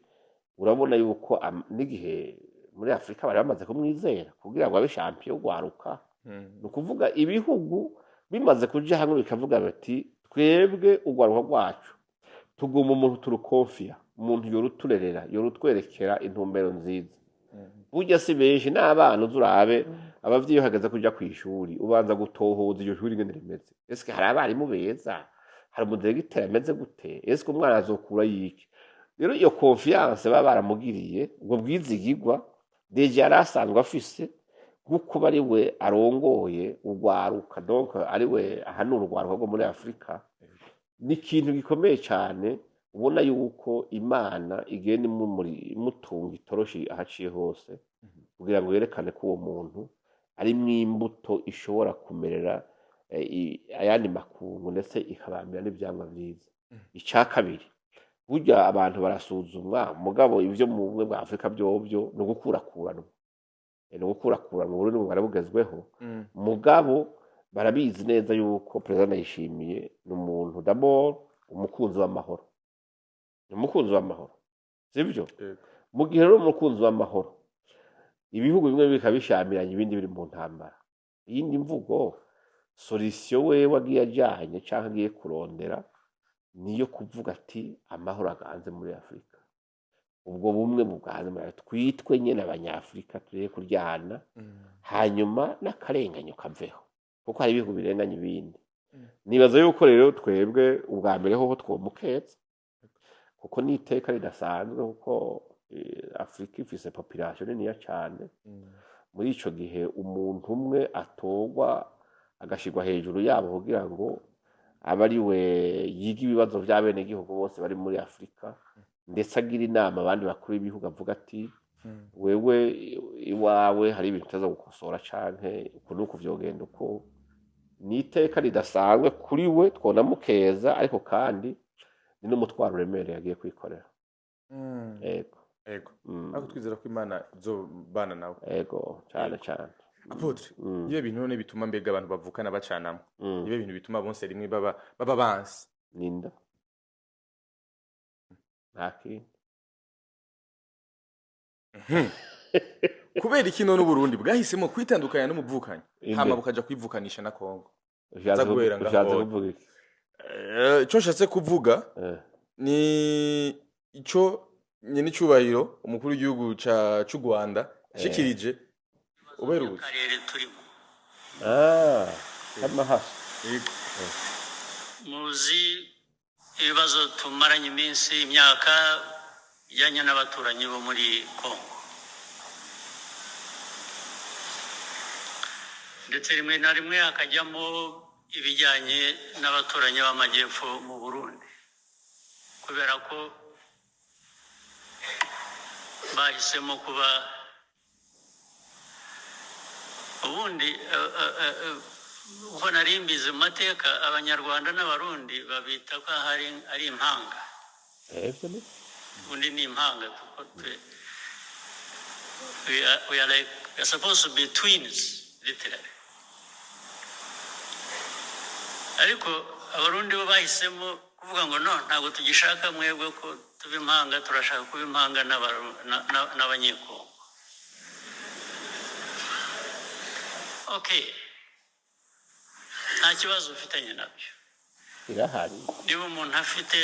urabona yuko n'igihe muri Afurika bari bamaze kumwizera kugira ngo abe champion gwaruka. Ni ukuvuga ibihugu bimaze kuja hamwe bikavuga bati twebwe urwaruka rwacu tuguma umuntu turukonfiya, umuntu yoruturerera, yorutwerekera intumbero nziza. Burya si benshi n'abana, uzi urabe abavyeyi hageze kuja kw'ishuri, ubanza gutohoza iryo shuri ingene rimeze. Eske hari abarimu beza? Hari umudiregiteri ameze gute? Eske umwana azokura yiki? Rero iyo confiance baba baramugiriye, ubwo bwizigirwa déjà yari asanzwe afise nko kuba ari we arongoye urwaruka, donc ari we ahanura urwaruka rwo muri Afurika, ni ikintu gikomeye cyane. Ubona yuko Imana igenda imutunga itoroshi ahaciye hose kugira ngo yerekane ko uwo muntu ari imbuto ishobora kumerera ayandi makungu, ndetse ikabambira n'ivyamwa vyiza. Icya kabiri, burya abantu barasuzumwa, mugabo ivyo mu bumwe bwa Afurika vyovyo ni ugukurakuranwa. Ni ugukurakuranwa, Uburundi bwari bugezweho. Mugabo barabizi neza yuko Perezida Ndayishimiye ni umuntu d'abord umukunzi w'amahoro, ni umukunzi w'amahoro, sivyo? Yego. Mu gihe rero umukunzi w'amahoro, ibihugu bimwe bikaba bishamiranye, ibindi biri mu ntambara, iyindi mvugo solution wewe agiye ajanye canke agiye kurondera niyo kuvuga ati amahoro aganze muri Afurika, ubwo bumwe buganze muri Afurika, twitwe nyene Abanyafurika, tureke kuryana, hanyuma n'akarenganyo kaveho, kuko hari ibihugu birenganya ibindi. Nibaza yuko rero twebwe ubwa mbere hoho twomukeza, kuko ni iteka ridasanzwe, kuko Afurika ifise population niniya cane. Muri ico gihe umuntu umwe atorwa agashirwa hejuru yabo kugira ngo abe ari we yiga ibibazo vy'abenegihugu bose bari muri Afurika, ndetse agira inama abandi bakuru b'ibihugu, avuga ati: "Wewe iwawe hari ibintu utaza gukosora canke uku nuku vyogenda uko." Ni iteka ridasanzwe kuri we, twonamukeza, ariko kandi ni n'umutwaro uremereye agiye kwikorera. Ego. Ego. Mm. Ariko twizera ko Imana izobana nawe. Ego, cane cane. Apôtre, niyo bintu none bituma mbega abantu bavukana bacanamwo? Niyo bintu bituma bonse rimwe baba bansi? Ninda, nta kindi. Kubera iki none Uburundi bwahisemo kwitandukanya n'umuvukanyi, Inde? hama bukaja kwivukanisha na Kongo? Ushatse Nza guhera ngaho. Ushatse kuvuga iki? Ico nshatse kuvuga ni ico nyene icubahiro umukuru w'igihugu c'u Rwanda yashikirije uberutse. Karere turimo. Ah, amahasa. Yego. Muzi ibibazo tumaranye iminsi, imyaka, bijyanye n'abaturanyi bo muri Kongo, ndetse rimwe na rimwe hakajyamo ibijyanye n'abaturanyi b'amajyepfo mu Burundi, kubera ko bahisemo kuba ubundi uko nari mbizi mu mateka, Abanyarwanda n'Abarundi babita ko hari ari impanga. Ivyo ni Ubundi ni impanga kuko twe we are like, we are supposed to be twins, literally. Ariko Abarundi bo bahisemo kuvuga ngo: "No, ntabwo tugishaka mwebwe ko tuba impanga, turashaka kuba impanga n'Abanyekongo." Okay, nta kibazo ufitanye nabyo. Irahari. Niba umuntu afite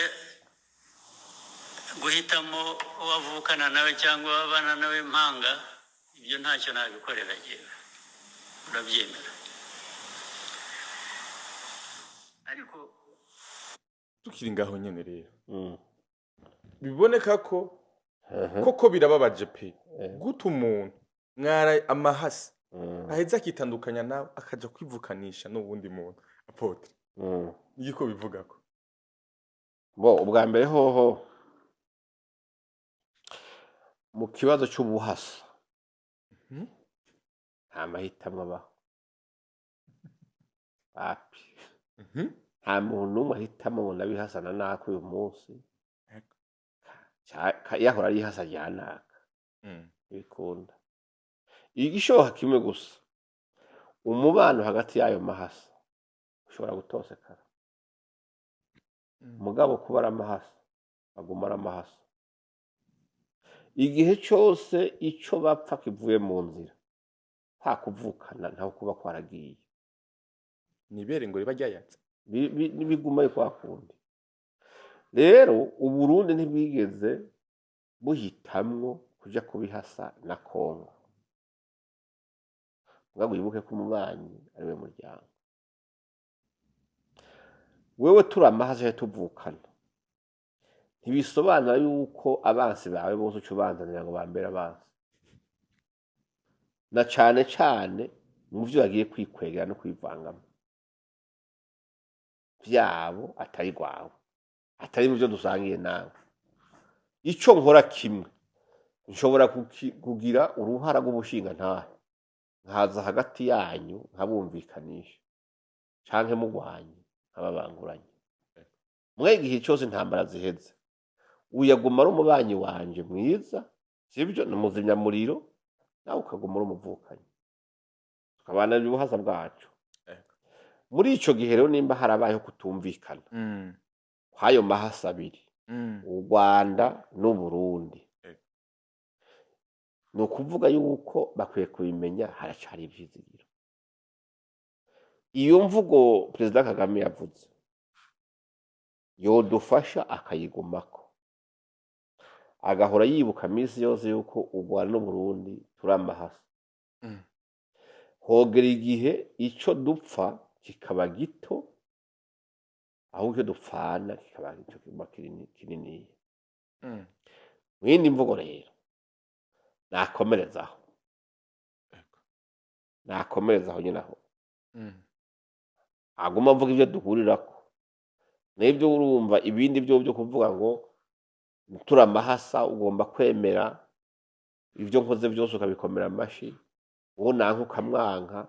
guhitamo uwo avukana nawe cyangwa uwo abana nawe impanga, ibyo ntacyo nabikorera jyewe, urabyemera, ariko Tukiri ngaho nyene rero, biboneka ko koko birababaje pe guta umuntu mwara amahasi, aheza akitandukanya nawe akaja kwivukanisha n'uwundi muntu. Apôtre, niko bivuga ko Bo, ubwa mbere hoho, mu kibazo c'ubuhasa, nta mahitamo abaho, wapi. Nta muntu n'umwe ahitamo ngo ndabihasana naka uyu munsi. Yahora arihasa rya naka. Ntibikunda. Igishoboka kimwe gusa, umubano hagati y'ayo mahasa ushobora gutosekara. Mugabo kuba ari amahasa, aguma ari amahasa igihe cyose ico bapfa kivuye mu nzira. Nta kuvukana, ntaho kuba kwaragiye. Nibere ngo riba ryayatse. Bigumayo kwa kundi. Rero Uburundi ntibwigeze buhitamwo kuja kubihasa na Kongo. Mugabo wibuke ko umubanyi ari we muryango. Wewe turi amahasa tuvukana, ntibisobanura yuko abansi bawe bose uca ubanzanira ngo bambere abansi, na cane cane mu vyo bagiye kwikwegera no kwivangamo vyabo atari rwawe, atari mu byo dusangiye nawe. Ico nkora kimwe, nshobora kugira uruhara rw'ubushingantahe, nkaza hagati yanyu nkabumvikanisha, canke mugwanye nkababanguranye. Mwe igihe cyose intambara ziheze, uyaguma ari umubanyi wanje mwiza, sibyo? Ni umuzimyamuriro, nawe ukaguma uri umuvukanyi, tukabana ubuhaza bwacu. Muri ico gihe rero, nimba harabayeho kutumvikana kw'ayo mahasa abiri, u Rwanda n'Uburundi, ni ukuvuga yuko bakwiye kubimenya, haracari ivyizigiro. Iyo mvugo Perezida Kagame yavuze yodufasha akayigumako, agahora yibuka minsi yose yuko u Rwanda n'Uburundi turi amahasa. Hogera igihe ico dupfa kikaba gito, ahubwo icyo dupfana kikaba ico kiba kininiya. Mu yindi mvugo rero, nakomerezaho. Nakomereza aho nyine, aho aguma avuga ibyo duhurirako n'ibyo urumva. Ibindi byo kuvuga ngo turamahasa, ugomba kwemera ibyo nkoze byose, ukabikomera amashi, uwo nanka ukamwanka,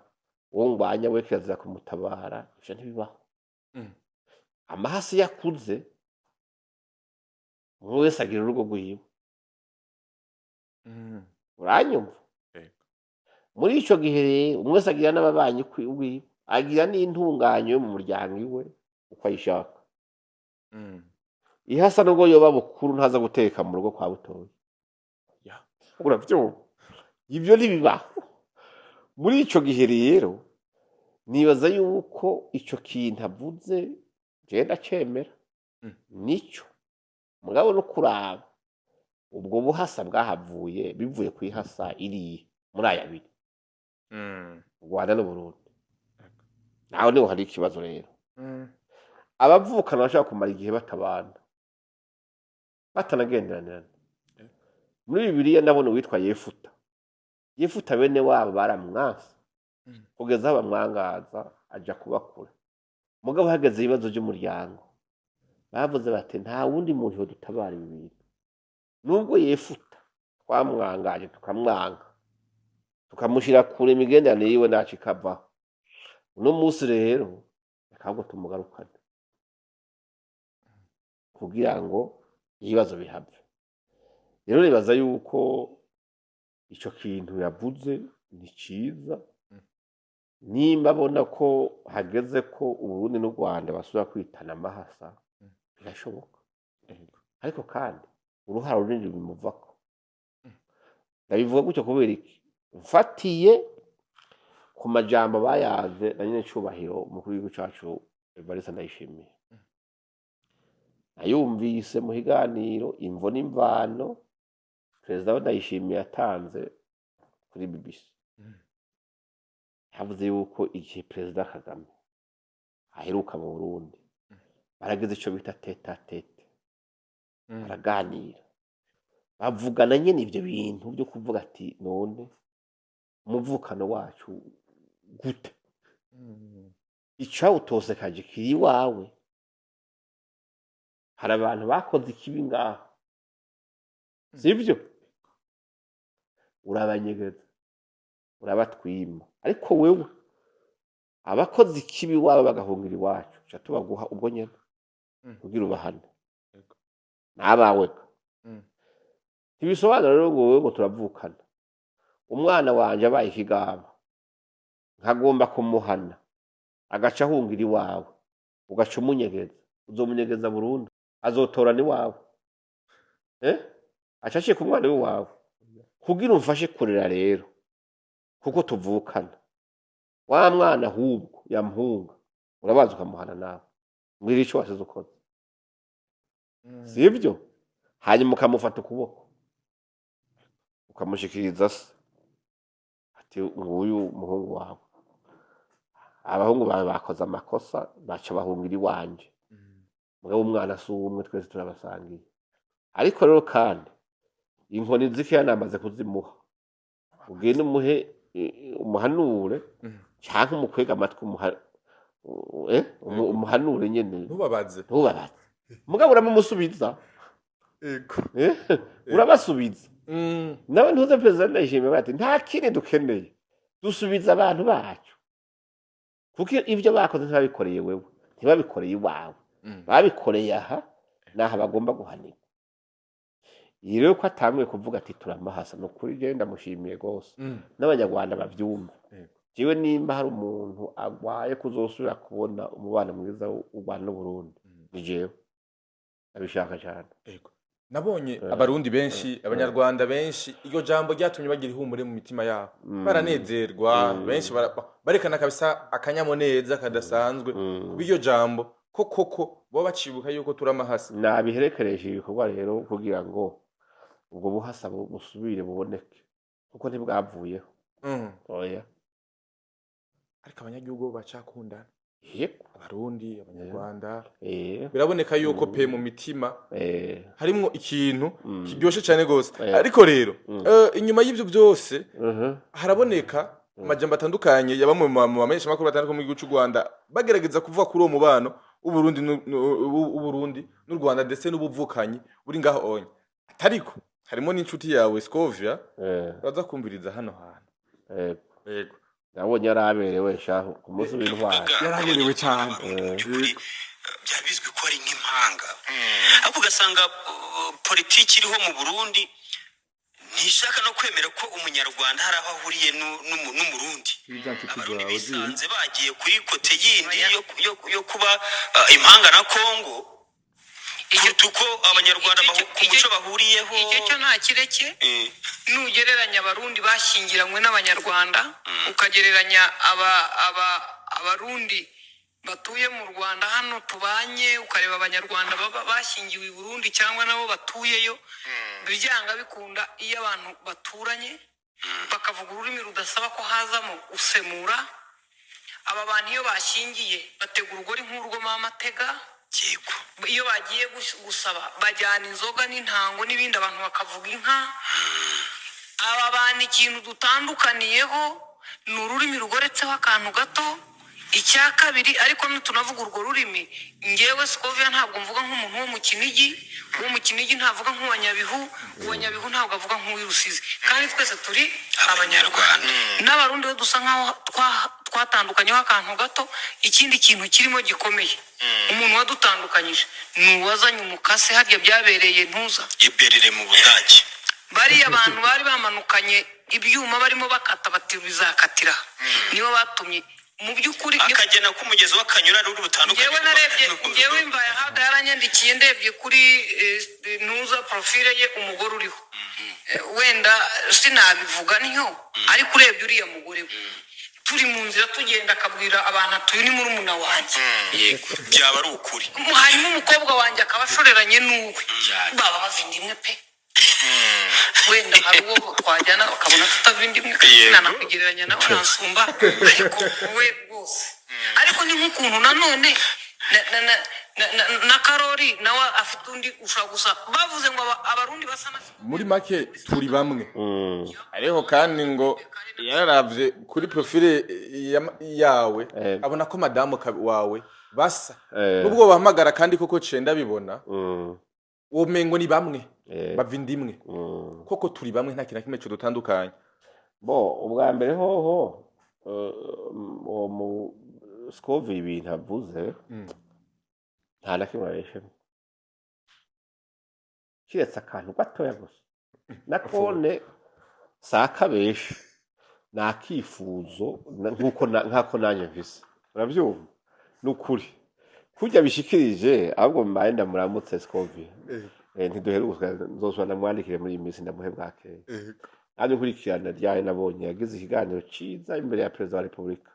uwo ngwanya we kirazira kumutabara, ivyo ntibibaho. Amahasi yakuze, umuntu wese agira urugo rwiwe. Uranyumva? Yego. Muri ico gihe rero, umwe wese agira n'ababanyi wiwe, agira n'intunganyo yo mu muryango iwe uko ayishaka. Ihasa nubwo yoba bukuru, ntaza guteka mu rugo kwa butoyi. Uravyumva? Ivyo ntibibaho. Muri ico gihe rero, nibaza yuko ico kintu avuze jewe ndacemera. Nico mugabo no kuraba ubwo buhasa bwahavuye bivuye kw'ihasa iriye muri aya abiri, u Rwanda n'Uburundi, naho niho hari ikibazo rero. Abavukana bashobora kumara igihe batabana, batanagenderanirana. Muri Bibiliya ndabona uwitwa Yefuta. Yefuta bene wabo baramwanse kugeza aho bamwangaza aja kuba kure. Mugabo hageze ibibazo by'umuryango, bavuze bati: "Nta wundi muntu yodutabara ibi bintu, nubwo Yefuta twamwangaje, tukamwanga, tukamushyira kure, imigenderanire yiwe naco ikavaho, uno munsi rero reka ahubwo tumugarukane kugira ngo ibibazo bihave." Rero nibaza yuko ico kintu yavuze ni ciza. Nimba abona ko hageze ko Uburundi n'u Rwanda basubira kwitana amahasa, birashoboka. Ariko kandi uruhara runini bimuvako. Ndabivuga gutyo kubera iki? Mfatiye ku majambo bayaze na nyene cubahiro umukuru w'igihugu cacu Evariste Ndayishimiye. Nayumvise mu higaniro Imvo n'Imvano Perezida wa Ndayishimiye yatanze kuri BBC. Yavuze yuko igihe Perezida Kagame aheruka mu Burundi, barageze ico bita tête-à-tête, baraganira, bavugana nyene ivyo bintu byo kuvuga ati: "None umuvukano wacu gute? Icawutosekaje kiri iwawe. Hari abantu bakoze ikibi ngaho, sivyo? Urabanyegeza, urabatwima, ariko wewe abakoze ikibi iwawe bagahungira iwacu, ca tubaguha ubwo nyene kugira ubahane." N'abawe ka. Ntibisobanura rero ngo wewe ngo turavukana. Umwana wanje abaye ikigaba, nkagomba kumuhana, agaca ahungira iwawe, ugaca umunyegeza, uzomunyegeza burundu, azotorana iwawe, eh? Aca acika umwana w'iwawe. Kugira umfashe kurera rero, kuko tuvukana, wa mwana ahubwo yamuhunga, urabaza ukamuhana nawe. Mbwira ico wasize ukoze, sibyo? Hanyuma ukamufata ukuboko, ukamushikiriza se, ati: "Nguyu umuhungu wawe, abahungu bawe bakoze amakosa, baca bahungira iwanje. Mugabo umwana si umwe, twese turabasangiye. Ariko rero kandi inkoni zikeya namaze kuzimuha, ugende umuhe umuhanure canke umukwega amatwi, umuhanure nyene." Ntubabaze. Ntubabaze, mugabo uramumusubiza. Eh, urabasubiza. Nawe ntuze Perezida Ndayishimiye bati: "Nta kindi dukeneye, dusubiza abantu bacu," kuko ibyo bakoze ntibabikoreye wewe, ntibabikoreye iwawe, babikoreye aha naha bagomba guhanirwa. Iyi rero ko atanguye kuvuga ati turamahasa, ni ukuri jewe ndamushimiye rwose, n'Abanyarwanda bavyumva. Jewe nimba hari umuntu agwaye kuzosubira kubona umubano mwiza w'u Rwanda n'Uburundi, ni jewe, ndabishaka cyane. Nabonye Abarundi benshi, Abanyarwanda benshi, iryo jambo ryatumye bagira ihumure mu mitima yabo, baranezerwa. Benshi barekana kabisa akanyamuneza kadasanzwe kuba iryo jambo ko koko baba bacibuka yuko turi amahasa. Nabiherekereje ibikorwa rero kugira ngo ubwo buhasa busubire buboneke, kuko ntibwavuyeho. Oya. Ariko abanyagihugu bo bacakundana. Yego. Abarundi, Abanyarwanda, biraboneka yuko pe mu mitima harimwo ikintu kiryoshe cyane gose. Ariko rero inyuma y'ivyo byose haraboneka Amajambo atandukanye ya bamwe mu bamenyeshamakuru batandukanye mu gihugu cy'u Rwanda, bagerageza kuvuga kuri uwo mubano w'Uburundi w'Uburundi n'u Rwanda, ndetse n'ubuvukanyi buri ngaho onye. Atariko harimo n'inshuti yawe Scovia. Uraza kumviriza hano hantu. Yego. Nabonye yaraberewe shahu ku munsi w'intwari. Yaraberewe cyane. Mu by'ukuri byari bizwi ko ari nk'impanga, ariko ugasanga politiki iriho mu Burundi ntishaka no kwemera ko Umunyarwanda hari aho ahuriye n'Umurundi. Za nshuti Abarundi zawe zindi. bisanze bagiye kuri côté yindi yo kuba impanga na Kongo kuruta uko Abanyarwanda ku muco bahuriyeho. Icyo cyo nta kireke. Nugereranya Abarundi bashyingiranywe n'Abanyarwanda, ukagereranya aba Abarundi batuye mu Rwanda hano tubanye, ukareba Abanyarwanda baba bashyingiwe i Burundi cyangwa nabo batuyeyo, byanga bikunda iyo abantu baturanye bakavuga ururimi rudasaba ko hazamo usemura, aba bantu iyo bashyingiye batega urugori nk'urwo mama atega. Iyo bagiye gusaba bajyana inzoga n'intango n'ibindi, abantu bakavuga inka. Aba bantu ikintu dutandukaniyeho ni ururimi rugoretseho akantu gato. Icya kabiri ariko, nitunavuga urwo rurimi, ngewe Scovia ntabwo mvuga nk'umuntu wo mu Kinigi, uwo mu Kinigi ntavuga nk'uwa Nyabihu, uwa Nyabihu ntabwo avuga nk'uw'i Rusizi, kandi twese turi Abanyarwanda. N'Abarundi bo dusa nk'aho twatandukanyeho akantu gato. Ikindi kintu kirimo gikomeye, umuntu wadutandukanyije ni uwazanye umukase harya byabereye ntuza Iberere mu Budage. Bariya bantu bari bamanukanye ibyuma barimo bakata, bati bizakatira, nibo batumye mu by'ukuri Akagena k'umugezi w'Akanyura ruri butandukanye. Ngewe narebye, ngewe Mbaye Ahaga yaranyandikiye, ndebye kuri ntuza profile ye umugore uriho. Wenda sinabivuga ntyo, ariko urebye uriya mugore we, turi mu nzira tugenda, akabwira abantu ati: "Uyu ni murumuna wanjye." Yego, byaba ari ukuri. Hanyuma umukobwa wanjye akaba ashoreranye n'uwe, baba bava inda imwe pe. Wenda hari uwo twajyana bakabona tutava inda imwe, kandi sinanakugereranya nawe, aransumba, ariko we rwose, ariko ni nk'ukuntu nanone na Karori nawe afite undi ushobora gusa bavuze ngo Abarundi basa na Muri make turi bamwe. Ariko kandi ngo yararavye kuri profile yawe, abona ko madamu wawe basa, nubwo bahamagara kandi koko cenda bibona, womengo ni bamwe, bava inda imwe. Koko turi bamwe, nta kintu na kimwe codutandukanya. Bo ubwa mbere hoho, uwo mu Scovia ibintu avuze nta na kimwe abeshemo, kiretse akantu gatoya gusa nakone si akabesha, ni akifuzo nk'uko nk'ako nanjye mvise. Urabyumva, ni ukuri kurya bishikirije. Ahubwo mbaye ndamuramutse Scovia. Ntiduheruka, nzosubira ndamwandikire muri iyi minsi ndamuhe bwakeye. Nanjye nkurikirana ryari nabonye yagize ikiganiro ciza imbere ya perezida wa repubulika.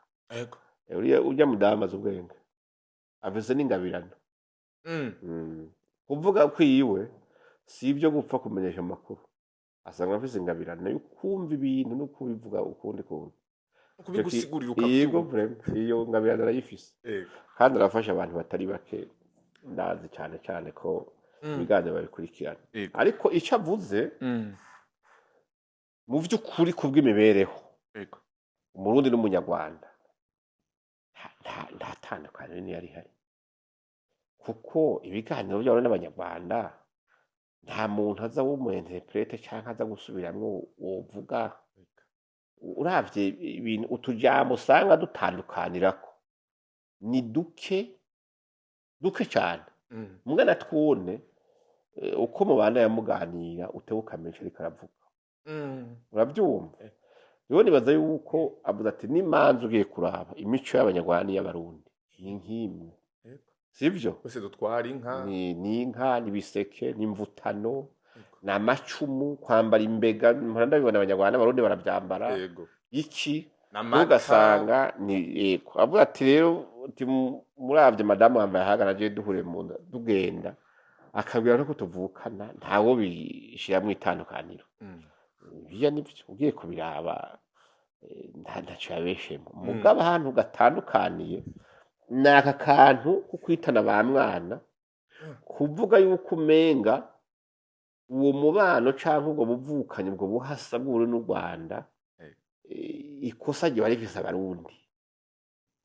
Uriya urya mudamu azi ubwenge, ameze n'ingabirano. Kuvuga kwiwe si ibyo gupfa kumenyesha amakuru, asanga afise ingabirano yo kumva ibintu no kubivuga ukundi kuntu. Kubigusigurira Yego. ukabyumva. Vraiment, iyo ngabirano arayifise kandi arafasha abantu batari bake. Ndazi cyane cyane ko ibiganiro babikurikirana. Ariko icyo avuze mu by'ukuri ku bw'imibereho, Umurundi n'Umunyarwanda nta tandukaniro niyo rihari, kuko ibiganiro byabo n'Abanyarwanda nta muntu aza w'umu interprète cyangwa aza gusubiramwo wovuga. Uravye ibintu utujambo usanga dutandukanirako ni duke duke cyane. Mbwa na twone, uko mubana yamuganira utewe ukamenya ico ariko aravuga. Urabyumva. Rero nibaza yuko avuze ati n'imanza ugiye kuraba imico y'Abanyarwanda n'iy'Abarundi ni nk'imwe. Sibyo? Twese dutwara inka. Ni inka, ni ibiseke, ni imvutano, ni amacumu, kwambara imbega, mpora ndabibona Abanyarwanda n'Abarundi barabyambara. Iki n'amata. Ugasanga ni yego. Avuga ati rero uti muravye madamu wambaye ahagana je duhure mu nda tugenda, akabwira no tuvukana, ntawo bishiramwo itandukaniro. Biya nivyo ugiye kubiraba, ntaco yabeshemo. Mugabo ahantu gatandukaniye ni aka kantu ko kwitana ba mwana, kuvuga yuko umenga uwo mubano canke ubwo buvukanyi, ubwo buhasa bw'Uburundi n'u Rwanda. Ikosa ryoba rifise Abarundi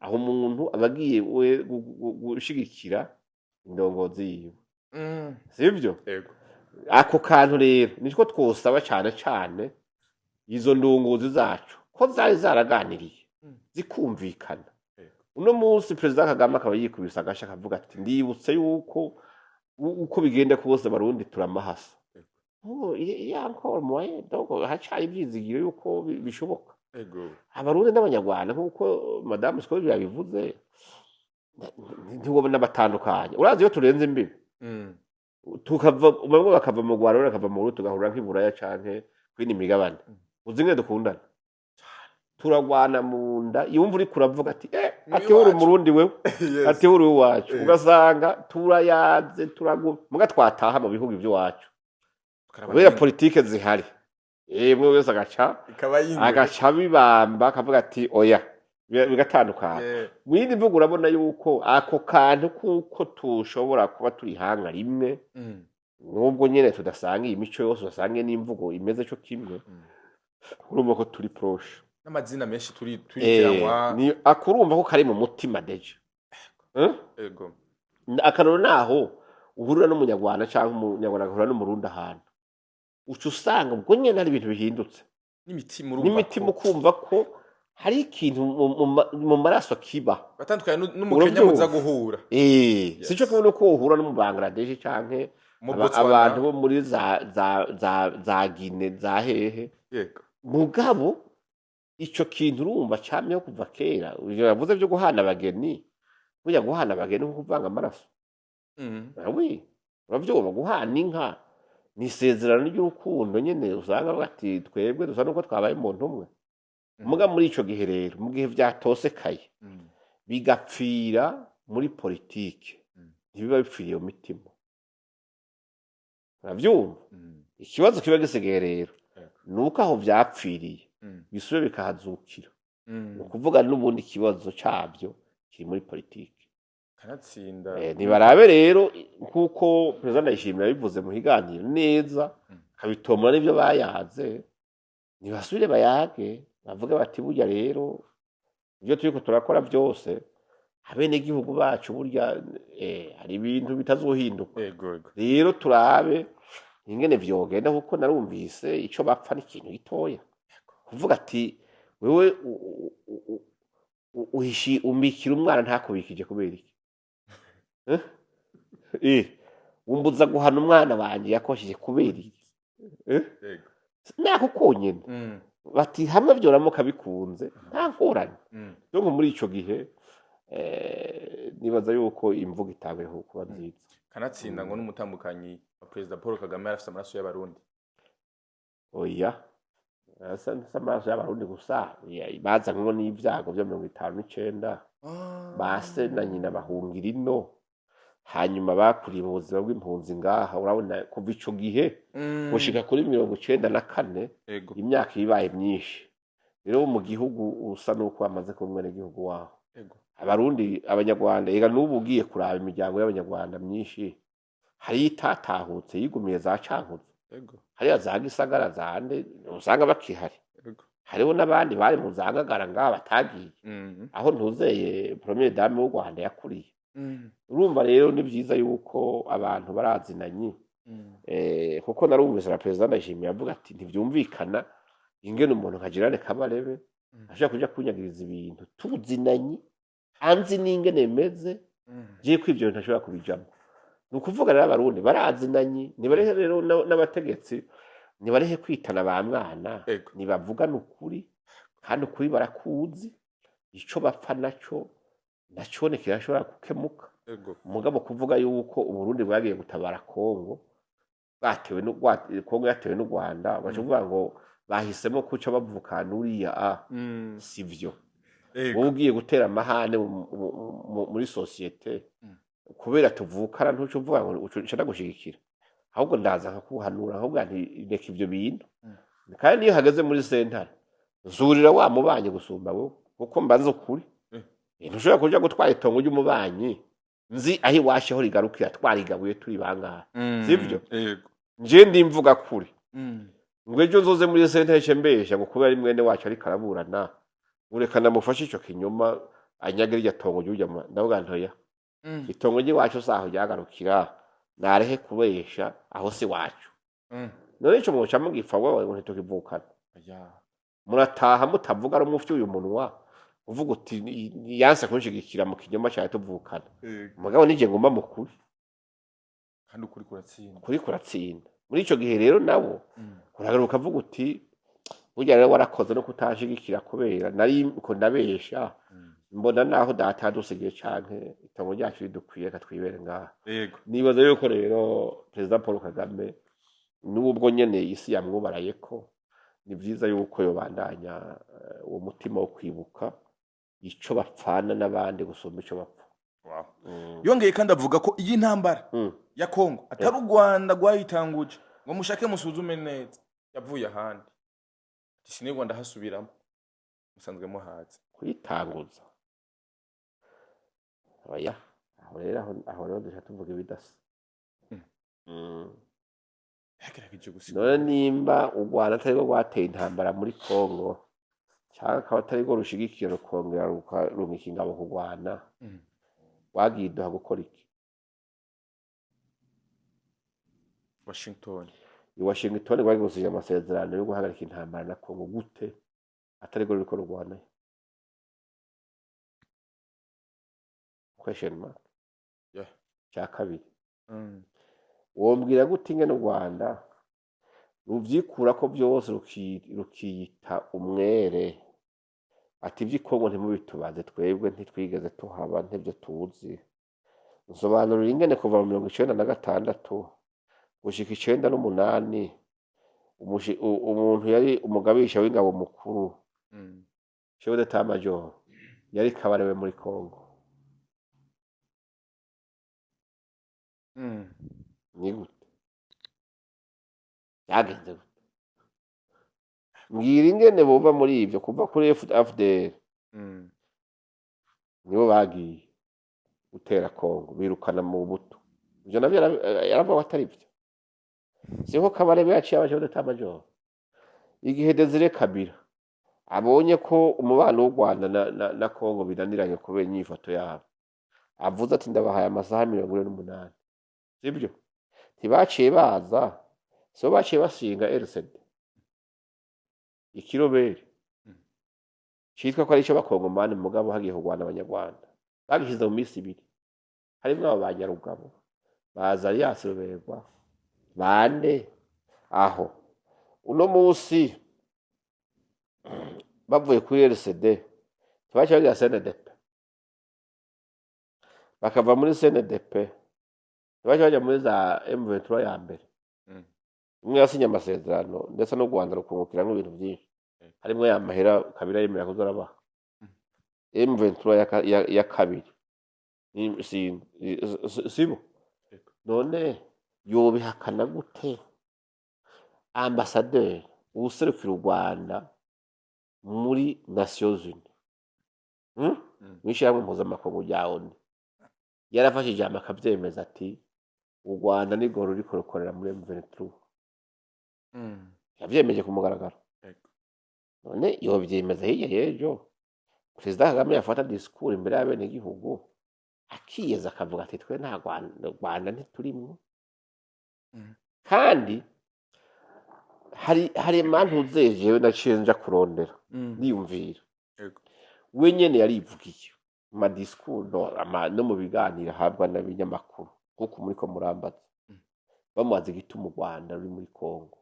aho umuntu aba agiye we gushigikira indongozi yiwe, sivyo? Yego. Ako kantu rero niko twosaba cane cane izo ndongozi zacu ko zari zaraganiriye, zikumvikana. Uno munsi Perezida Kagame akaba yikubise agasha, akavuga ati: "Ndibutse yuko uko bigenda kose Abarundi turamahasa." Oh, il y a encore moyen, donc hacari ivyizigiro yuko bishoboka. Abarundi n'Abanyarwanda, nk'uko Madamu Scovia yabivuze, ntiwobona batandukanye. Urazi iyo turenze imbibi, tukava, bamwe bakava mu Rwanda, abandi bakava mu Burundi, tugahurira nk'iburaya canke kwindi migabane, uzi ingene dukundana, turagwana mu nda. Yumva uriko uravuga ati Ni ati uri iwacu. Umurundi wewe. Ati uri iwacu. Ugasanga turayaze, turagu muga twataha mu bihugu ivy'iwacu, kubera politike zihari, umwe wese agaca ikaba yingwe. Agaca bibamba, akavuga ati: "Oya." Bigatandukana. Mu yindi mvugo, urabona yuko ako kantu kuko tushobora kuba turi hanga rimwe, nubwo nyene tudasanga iyi mico yose, udasange n'imvugo imeze co kimwe, urumva ko turi proche. N'amazina menshi turi turitiranwa. Ni akurumva ko kari mu mutima déjà, eh? Ego. Akaroro naho uhurira n'Umunyarwanda canke Umunyarwanda agahurira n'Umurundi ahantu, uca usanga ubwo nyene hari ibintu bihindutse. N'imitima, urumva N'imitima, ko ukumva ko hari ikintu mu maraso kiba. Batandukanye n'Umukenya Uravyumva? muza guhura. Sico kimwe nuko uhura no mu Bangladesh canke Mu Botswana. abantu bo muri za Guinée, za hehe. Mugabo ico kintu urumva camyeho kuva kera. Ivyo yavuze vyo guhana abageni, burya guhana abageni nko kuvanga amaraso. Ah oui, uravyumva, guhana inka ni isezerano ry'urukundo nyene. Usanga bavuga ati: "Twebwe dusa nuko twabaye umuntu umwe." Muga muri ico gihe rero, mu gihe vyatosekaye, bigapfira muri politike, ntibiba bipfiriye mu mitima, uravyumva? Ikibazo kiba gisigaye rero ni uko aho vyapfiriye bisube bikahazukira. Ni ukuvuga n'ubundi ikibazo cabyo kiri muri politike. Kanatsinda. Nibarabe rero nk'uko Perezida Ndayishimiye yabivuze mu kiganiro neza, akabitomora n'ivyo bayaze, nibasubire bayage, bavuge bati: "Burya rero ibyo turiko turakora byose, abenegihugu bacu burya hari ibintu bitazohinduka." Yego yego. Rero turabe ingene vyogenda, kuko narumvise ico bapfa ni ikintu gitoya, kuvuga ati: "Wewe uhishi umbikira umwana ntakubikije kubera iki? Eh? Umbuza guhana umwana wanje yakosheje kubera iki?" Eh? Yego. Nako konyene. Bati hamwe vyoramuka bikunze, nta ngorane. Donc muri ico gihe nibaza yuko imvugo itanguye kuba nziza. Kanatsinda ngo n'umutambukanyi wa Perezida Paul Kagame yarafise amaraso y'Abarundi. Oya, asa amaraso y'Abarundi gusa. Bazanywe n'ibyago bya 59, base na nyina bahungira ino, hanyuma bakuriye mu buzima bw'impunzi ngaha. Urabona kuva ico gihe gushika kuri 94, imyaka ibaye myinshi rero mu gihugu, usa n'uko bamaze kuba umwenegihugu waho. Abarundi, Abanyarwanda, ega n'ubu ugiye kuraba imiryango y'Abanyarwanda myinshi, hariyo itatahutse yigumiye za Cankuzo, hariya za Gisagara, zande usanga bakihari. Hariho n'abandi bari mu za Ngagara ngaha batagiye, aho ntuzeye première dame w'u Rwanda yakuriye. Urumva rero ni byiza yuko abantu barazinanye. Kuko narumvise na Perezida Ndayishimiye avuga ati: "Ntivyumvikana ingene umuntu nka General Kabarebe ashobora kuja kunyagiriza ibintu tuzinanye, anzi n'ingene meze." Jewe ko ivyo bintu ntashobora kubijamwo. Ni ukuvuga rero Abarundi barazinanye, nibarehe rero n'abategetsi nibarehe kwitana ba mwana. Nibavugane ukuri, kandi ukuri barakuzi. Ico bapfa naco nacone kirashobora gukemuka. Mugabo kuvuga yuko Uburundi bwagiye gutabara Kongo bwatewe n'u Kongo yatewe n'u Rwanda, baca kuvuga ngo bahisemo kuca bavukana uriya a sivyo. Wowe ugiye gutera amahane muri société, kubera tuvukana, ntuca uvuga ngo uca ndagushigikira, ahubwo ndaza nkakuhanura, ahubwo nti: "Reka ivyo bintu." Kandi niyo hageze muri sentare, nzurira wa mubanyi gusumba wowe, kuko mbanza ukuri. Ntushobora kuja gutwara itongo ry'umubanyi nzi aho iwacu aho rigarukira, twarigabuye turi bangahe, sivyo? Yego. Nje ndimvuga kuri. Ngo ejo nzoze muri sentece mbesha ngo kubera ari mwene wacu ariko araburana, ureka namufashe ico kinyoma anyage rirya tongo ry'urya ndavuga ntoya. Itongo ry'iwacu saho ryagarukira, narehe kubesha, aho si wacu. None ico mwoca mugipfa wewe ngo ntitukivukana? Oya. Murataha mutavuga rumwe, ufyuye umunwa uvuga uti: "Yanse kunshigikira mu kinyoma cyawe tuvukana." Mugabo nije nguma mu kuri. Kandi ukuri kuratsinda. Kuri kuratsinda. Muri ico gihe rero nabo uragaruka ukavuga uti: "Burya rero warakoze no kutashigikira kubera nari ko ndabesha." Mbona naho data yadusigiye canke itongo ryacu ridukwiye, reka twibere ngaha. Nibaza yuko rero Perezida Paul Kagame, n'ubwo nyene isi yamwubaraye, ko ni vyiza yuko yobandanya uwo mutima wo kwibuka ico bapfana n'abandi gusumba ico bapfa. Yongeye kandi avuga ko iyi ntambara ya Kongo atari u Rwanda rwayitanguje, ngo mushake musuzume neza, yavuye ahandi. Ati sinigwa ndahasubiramo, musanzwe muhazi. Kuyitanguza, oya, aho rero aho rero duca tuvuga ibidasa. Yagerageje gusigura. None nimba u Rwanda atari rwo rwateye intambara muri Kongo, cyangwa akaba atari rwo rushigikiye rukongera rukarungika ingabo kurwana, wagiye iduha gukora iki? Washington. I Washington rwagiye gusinya amasezerano yo guhagarika intambara na Kongo gute atari rwo ruriko rurwanayo? Question mark. Cya kabiri, wombwira gute ingene u Rwanda ruvyikurako vyose rukiyita umwere, ati ivy'i Kongo ntimubitubaze, twebwe ntitwigeze tuhaba, ntivyo tuzi? Nsobanurira ingene kuva mu 96 gushika 98 umuntu yari umugabisha w'ingabo mukuru, chef d'état major, yari Kabarebe muri Kongo. Ni gute byagenze gute? Mbwira ingene bova muri ivyo kuva kuri FDR. Nibo bagiye gutera Kongo birukana mu buto, ivyo navyo yaravuga ko atari vyo. Siho Kabarebe yaciye aba chef d'état major? Igihe Desire Kabila abonye ko umubano w'u Rwanda na Kongo binaniranye kubera inyifato yabo, avuze ati: "Ndabahaye amasaha 48," sibyo? Ntibaciye baza? Sibo baciye bashinga RCD ikiroberi citwa ko ari ico bakongomani, mugabo hagiye kurwana abanyarwanda bagishize mu minsi 2, harimwo abo ba Nyarugabo baza Alias Ruberwa bande. Aho uno musi bavuye kuri RCD, ntibaciye bagira CNDP? Bakava muri CNDP, ntibaciye baja muri za M23 ya mbere? Imwe yasinye amasezerano, ndetse n'u Rwanda rukungukiramwo ibintu byinshi, harimwo ya mahera Kabila yemera kuza arabaha. M23 ya kabiri sibo? None yobihakana gute ambasaderi uwuserukira u Rwanda muri Nations Unies, Mw'ishirahamwe mpuzamakungu rya ONU, yarafashe ijambo akavyemeza ati u Rwanda nirwo ruriko rukorera muri M23? Yavyemeje ku mugaragaro. None yovyemeza hirya y'ejo Perezida Kagame yafata discours imbere y'abenegihugu akiyeza akavuga ati twe nta Rwanda ntiturimwo? Kandi hari impamvu jewe naciye nja kurondera, niyumvira. We nyene yarivugiye mu ma discours no mu biganiro ahabwa n'abinyamakuru, nkuko muriko murambaza. Bamubaza igituma u Rwanda ruri muri Kongo,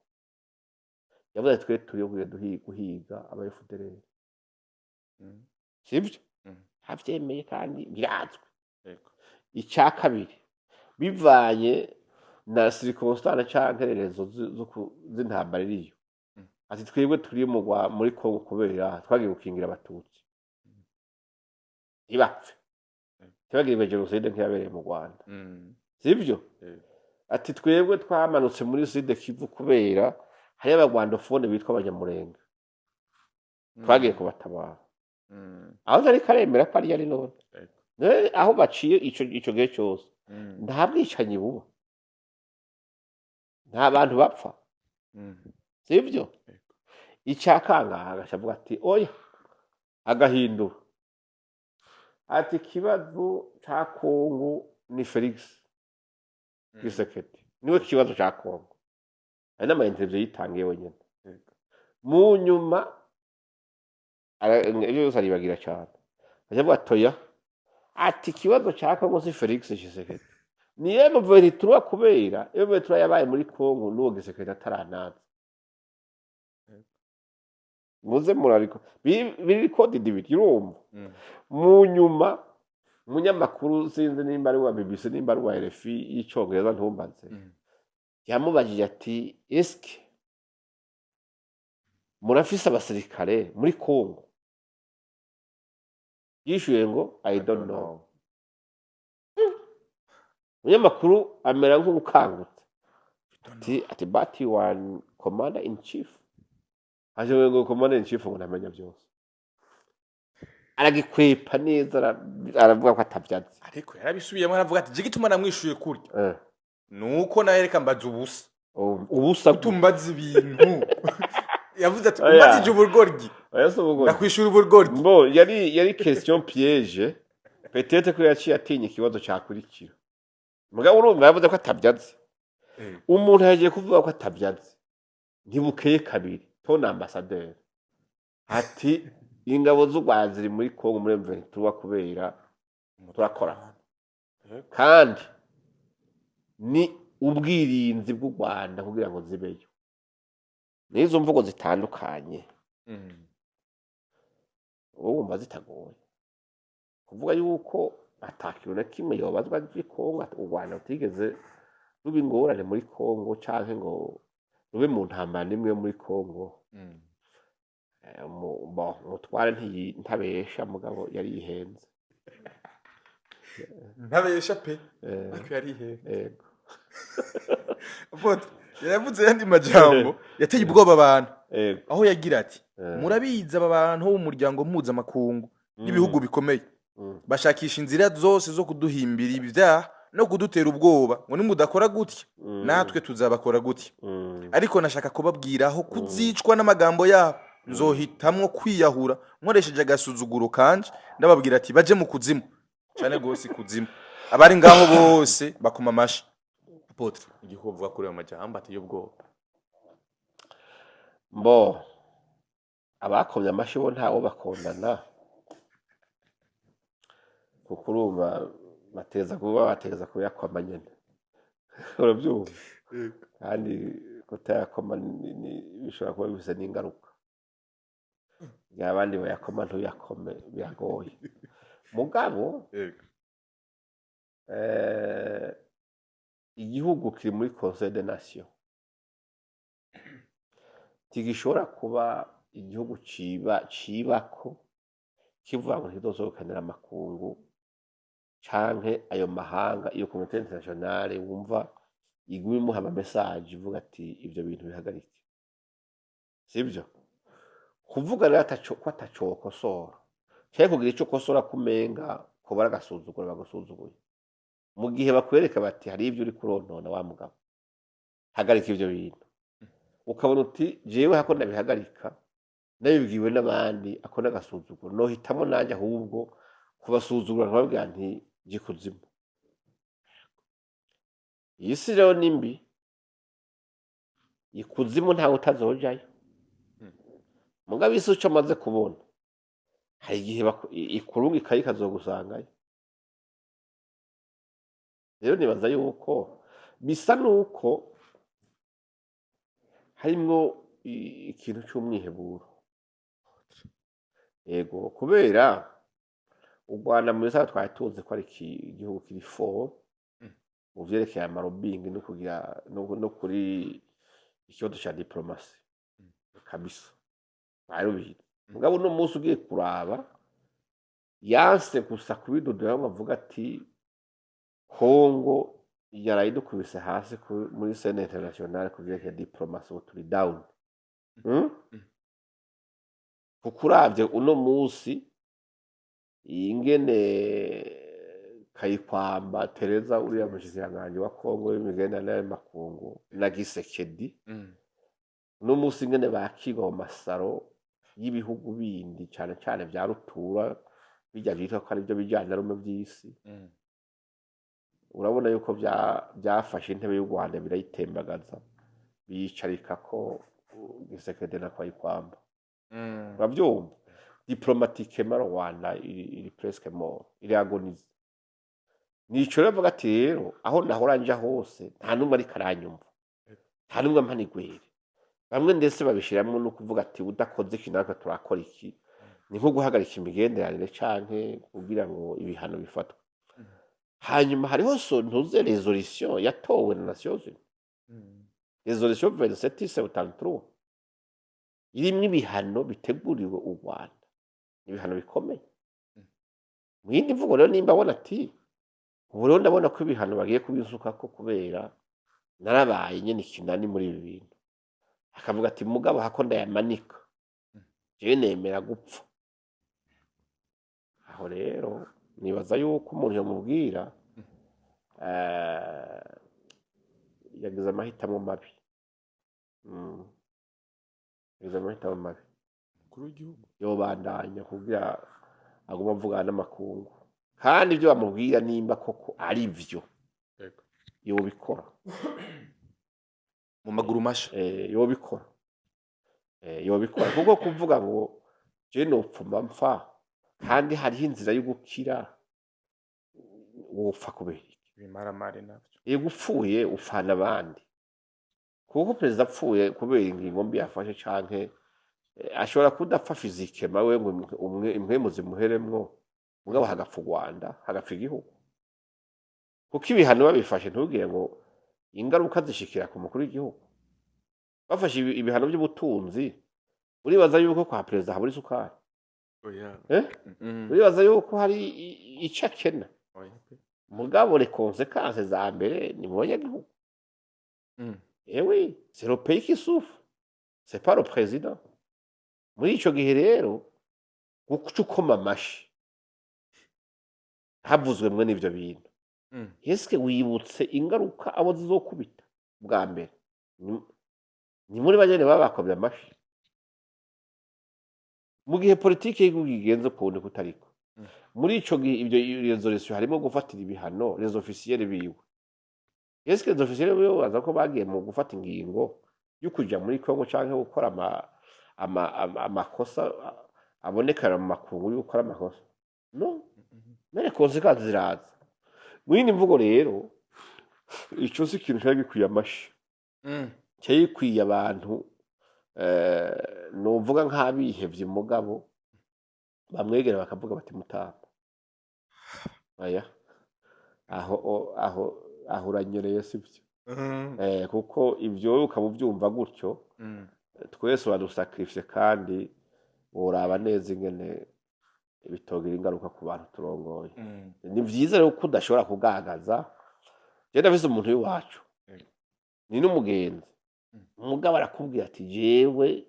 yavuze ati twe turiyo kugira guhiga aba FDLR. Sivyo? Avyemeye kandi birazwi. Icya kabiri, bivanye na circonstance canke rezo z'intambara iriyo, ati twebwe turi muri Kongo kubera twagiye gukingira abatutsi ntibapfe, ntibagirwe jenoside nk'iyabereye mu Rwanda. Sivyo? Ati twebwe twamanutse muri Sud Kivu kubera hariyo aba rwandophones bitwa abanyamurenge, twagiye kubatabara. Aho ariko aremera ko ariyo ari none. None aho baciye ico gihe cyose, nta bwicanyi buba, nta bantu bapfa? Sibyo? Icyakangaha agaca avuga ati oya, agahindura ati ikibazo ca Kongo ni Felix Tshisekedi, niwe kibazo ca Kongo. Ari n'ama interview yitangiye wenyene. Mu nyuma ibyo byose aribagira cyane, aca avuga ati oya, ati ikibazo ca Kongo si Felix Tshisekedi, ni M23, kubera M23 yabaye muri Kongo n'uwo Tshisekedi ataranaza. Muze murariko biri recorded ibiri, urumva. Mu nyuma umunyamakuru, sinzi nimba ari uwa BBC, nimba ari uwa RFI y'icongereza, ntumbaze, yamubajije ati eske murafise abasirikare muri Congo? Yishuye ngo "I don't know." Umunyamakuru amera nk'ukangutse ati "But you are commander in chief." Aje ngo commander in chief ngo ntamenya byose, aragikwepa neza, aravuga ko atabyazi. Ariko yarabisubiyemo, aravuga ati je gituma namwishuye kurya nuko nawe reka mbaza ubusa. Ubusa. Tumbaza ibintu, yavuze ati Oya. umbajije ubugoryi, Oya, si ubugoryi. ndakwishura ubugoryi. Bon, yari question piège, peut-être ko yaciye atinya ikibazo cakurikira. Mugabo urumva yavuze ko atabyazi. Umuntu yagiye kuvuga ko atabyazi, ntibukeye kabiri ton ambassadeur ati ingabo z'u Rwanda ziri muri Congo muri M23 kubera turakora, kandi ni ubwirinzi bw'u Rwanda kugira ngo zibeyo. N'izo mvugo zitandukanye wowe wumva zitagoye kuvuga yuko ata kintu na kimwe yobazwa vy'i Kongo, u Rwanda rutigeze ruba ingorane muri Kongo canke ngo rube mu ntambara n'imwe yo muri Kongo. Bon, umutware ntabesha, mugabo yari yihenze. Ntabesha pe. Ariko yarihenze. Yego. Apotre yaravuze yandi majambo yateye ubwoba abantu, aho yagira ati murabizi, aba bantu bo mu muryango mpuzamakungu n'ibihugu bikomeye bashakisha inzira zose zo kuduhimbira ibyaha no kudutera ubwoba ngo nimudakora gutya, natwe tuzabakora gutya. Ariko nashaka kubabwira aho kuzicwa n'amagambo yabo, nzohitamwo kwiyahura nkoresheje agasuzuguro kanje. Ndababwira ati baje mu kuzimu cyane gose ikuzimu. Abari ngaho bose bakoma amashi. Apotre, igihe uvuga kuri ayo majambo ateye ubwoba? Mbo abakomye amashi bo ntawo bakondana, kuko urumva bateza kuba bateza kuyakoma nyene, urabyumva? Kandi kutayakoma bishobora kuba bifise n'ingaruka. Igihe abandi bayakoma ntuyakome biragoye, mugabo igihugu kiri muri Conseil des Nations ntigishobora kuba igihugu ciba cibako kivuga ngo ntizosohokanira amakungu canke ayo mahanga. Iyo communauté internationale wumva iguma imuha ama message ivuga ati ivyo bintu bihagarike, sivyo? Kuvuga rero ko ataco wokosora canke kugira ico ukosora, kumenga koba ari agasuzuguro bagusuzuguye, mu gihe bakwereka bati hari ivyo uriko uronona, wa mugabo, hagarika ivyo bintu, ukabona uti jewe hako ndabihagarika nabibwiwe n'abandi, ako n'agasuzuguro, nohitamwo nanjye ahubwo kubasuzugura nkababwira nti jya ikuzimu. Iyi si rero ni mbi, ikuzimu ntawe utazojayo. Mugabo isi uco amaze kubona, hari igihe ikurungikayo ikazogusangayo. Rero nibaza yuko bisa nuko harimwo ikintu c'umwiheburo. Yego, kubera u Rwanda muri rusange twari tuzi ko ari igihugu kiri fort mu vyerekeye ama lobbying no kugira no kuri ikibazo ca diplomatie kabisa, twari rubizi. Mugabo uno munsi ugiye kuraba, yanse gusa kubidudura ngo avuga ati Kongo yaraye idukubise hasi muri scène internationale ku vyerekeye diplomatie, ubu turi down. Kuko uravye uno munsi ingene Kayikwamba Tereza, uriya mushikiranganji wa Kongo w'imigenderanire y'amakungu, na Tshisekedi. Uno munsi ingene bakirwa mu masaro y'ibihugu bindi, cane cane vya rutura, bijya vyitwa ko arivyo bijanarume vy'isi, urabona yuko vyafashe intebe y'u Rwanda, birayitembagaza, biyicarika ko Tshisekedi na Kayikwamba. Uravyumva, diplomatiquement Rwanda iri presque mort, iri agonise. Nico rero avuga ati: rero aho nahora nja hose, nta n'umwe ariko aranyumva, nta n'umwe ampa nigwere. Bamwe ndetse babishiramwo no kuvuga ati: udakoze iki, natwe turakora iki. Ni nko guhagarika imigenderanire canke kugira ngo ibihano bifatwe. Hanyuma hariho so ntuze résolution yatowe na Nations Unies, résolution 2773, irimwo ibihano biteguriwe u Rwanda, ibihano bikomeye. Mu yindi mvugo rero, nimba abona ati: ubu rero ndabona ko ibihano bagiye kubinsukako kubera narabaye nyene ikinani muri ibi bintu, akavuga ati: mugabo hako ndayamanika, jewe nemera gupfa. Aho rero nibaza yuko umuntu yamubwira yagize amahitamo mabi. Yagize amahitamo mabi. Umukuru w'igihugu. Yobandanya kugira aguma avugana n'amakungu, kandi ibyo bamubwira nimba koko ari byo, yobikora. Mu maguru masha. Yobikora. Yobikora, kuko kuvuga ngo je nopfuma mpfa kandi hariho inzira yo gukira, wopfa kubera iki? Ibimaramare navyo. Yego, upfuye upfana abandi, kuko perezida apfuye kubera ingingo mbi yafashe canke ashobora kudapfa physiquement we ngo umwe impwemu zimuheremwo, mugabo hagapfa u Rwanda, hagapfa igihugu, kuko ibihano babifashe, ntugire ngo ingaruka zishikira ku mukuru w'igihugu. Bafashe ibihano by'ubutunzi, uribaza yuko kwa perezida habura isukari? Oya. Eh? Uribaza yuko hari ico akena? Oya pe. Mugabo les conséquences za mbere ni mu banyagihugu. Eh oui, c'est le pays qui souffre, c'est pas le président. Muri ico gihe rero, guca ukoma amashi havuzwe mwe n'ivyo bintu, eske wibutse ingaruka abo zizokubita bwa mbere? Ni muri banyene baba bakomye amashi mu gihe politike y'igihugu igenze ukuntu kutariko. Muri ico gihe, ibyo résolution harimo gufatira ibihano les officiels biwe. Est-ce que les officiels biwe baza ko bagiye mu gufata ingingo yo kuja muri Congo canke gukora amakosa abonekera mu makungu yo gukora amakosa? Non, mais les conséquences ziraza. Mu yindi mvugo rero, ico si ikintu cari gikwiye amashi, cyari gikwiye abantu novuga nk'abihevye, mugabo bamwegera bakavuga bati: mutama, aya aho uranyereye, sibyo? Kuko ibyo ukaba ubyumva gutyo, twese uradusacrifice, kandi woraba neza ingene bitogira ingaruka ku bantu turongoye. Ni vyiza rero ko udashobora kugagaza. Je ndafise umuntu w'iwacu, ni n'umugenzi, umugabo arakubwira ati: jewe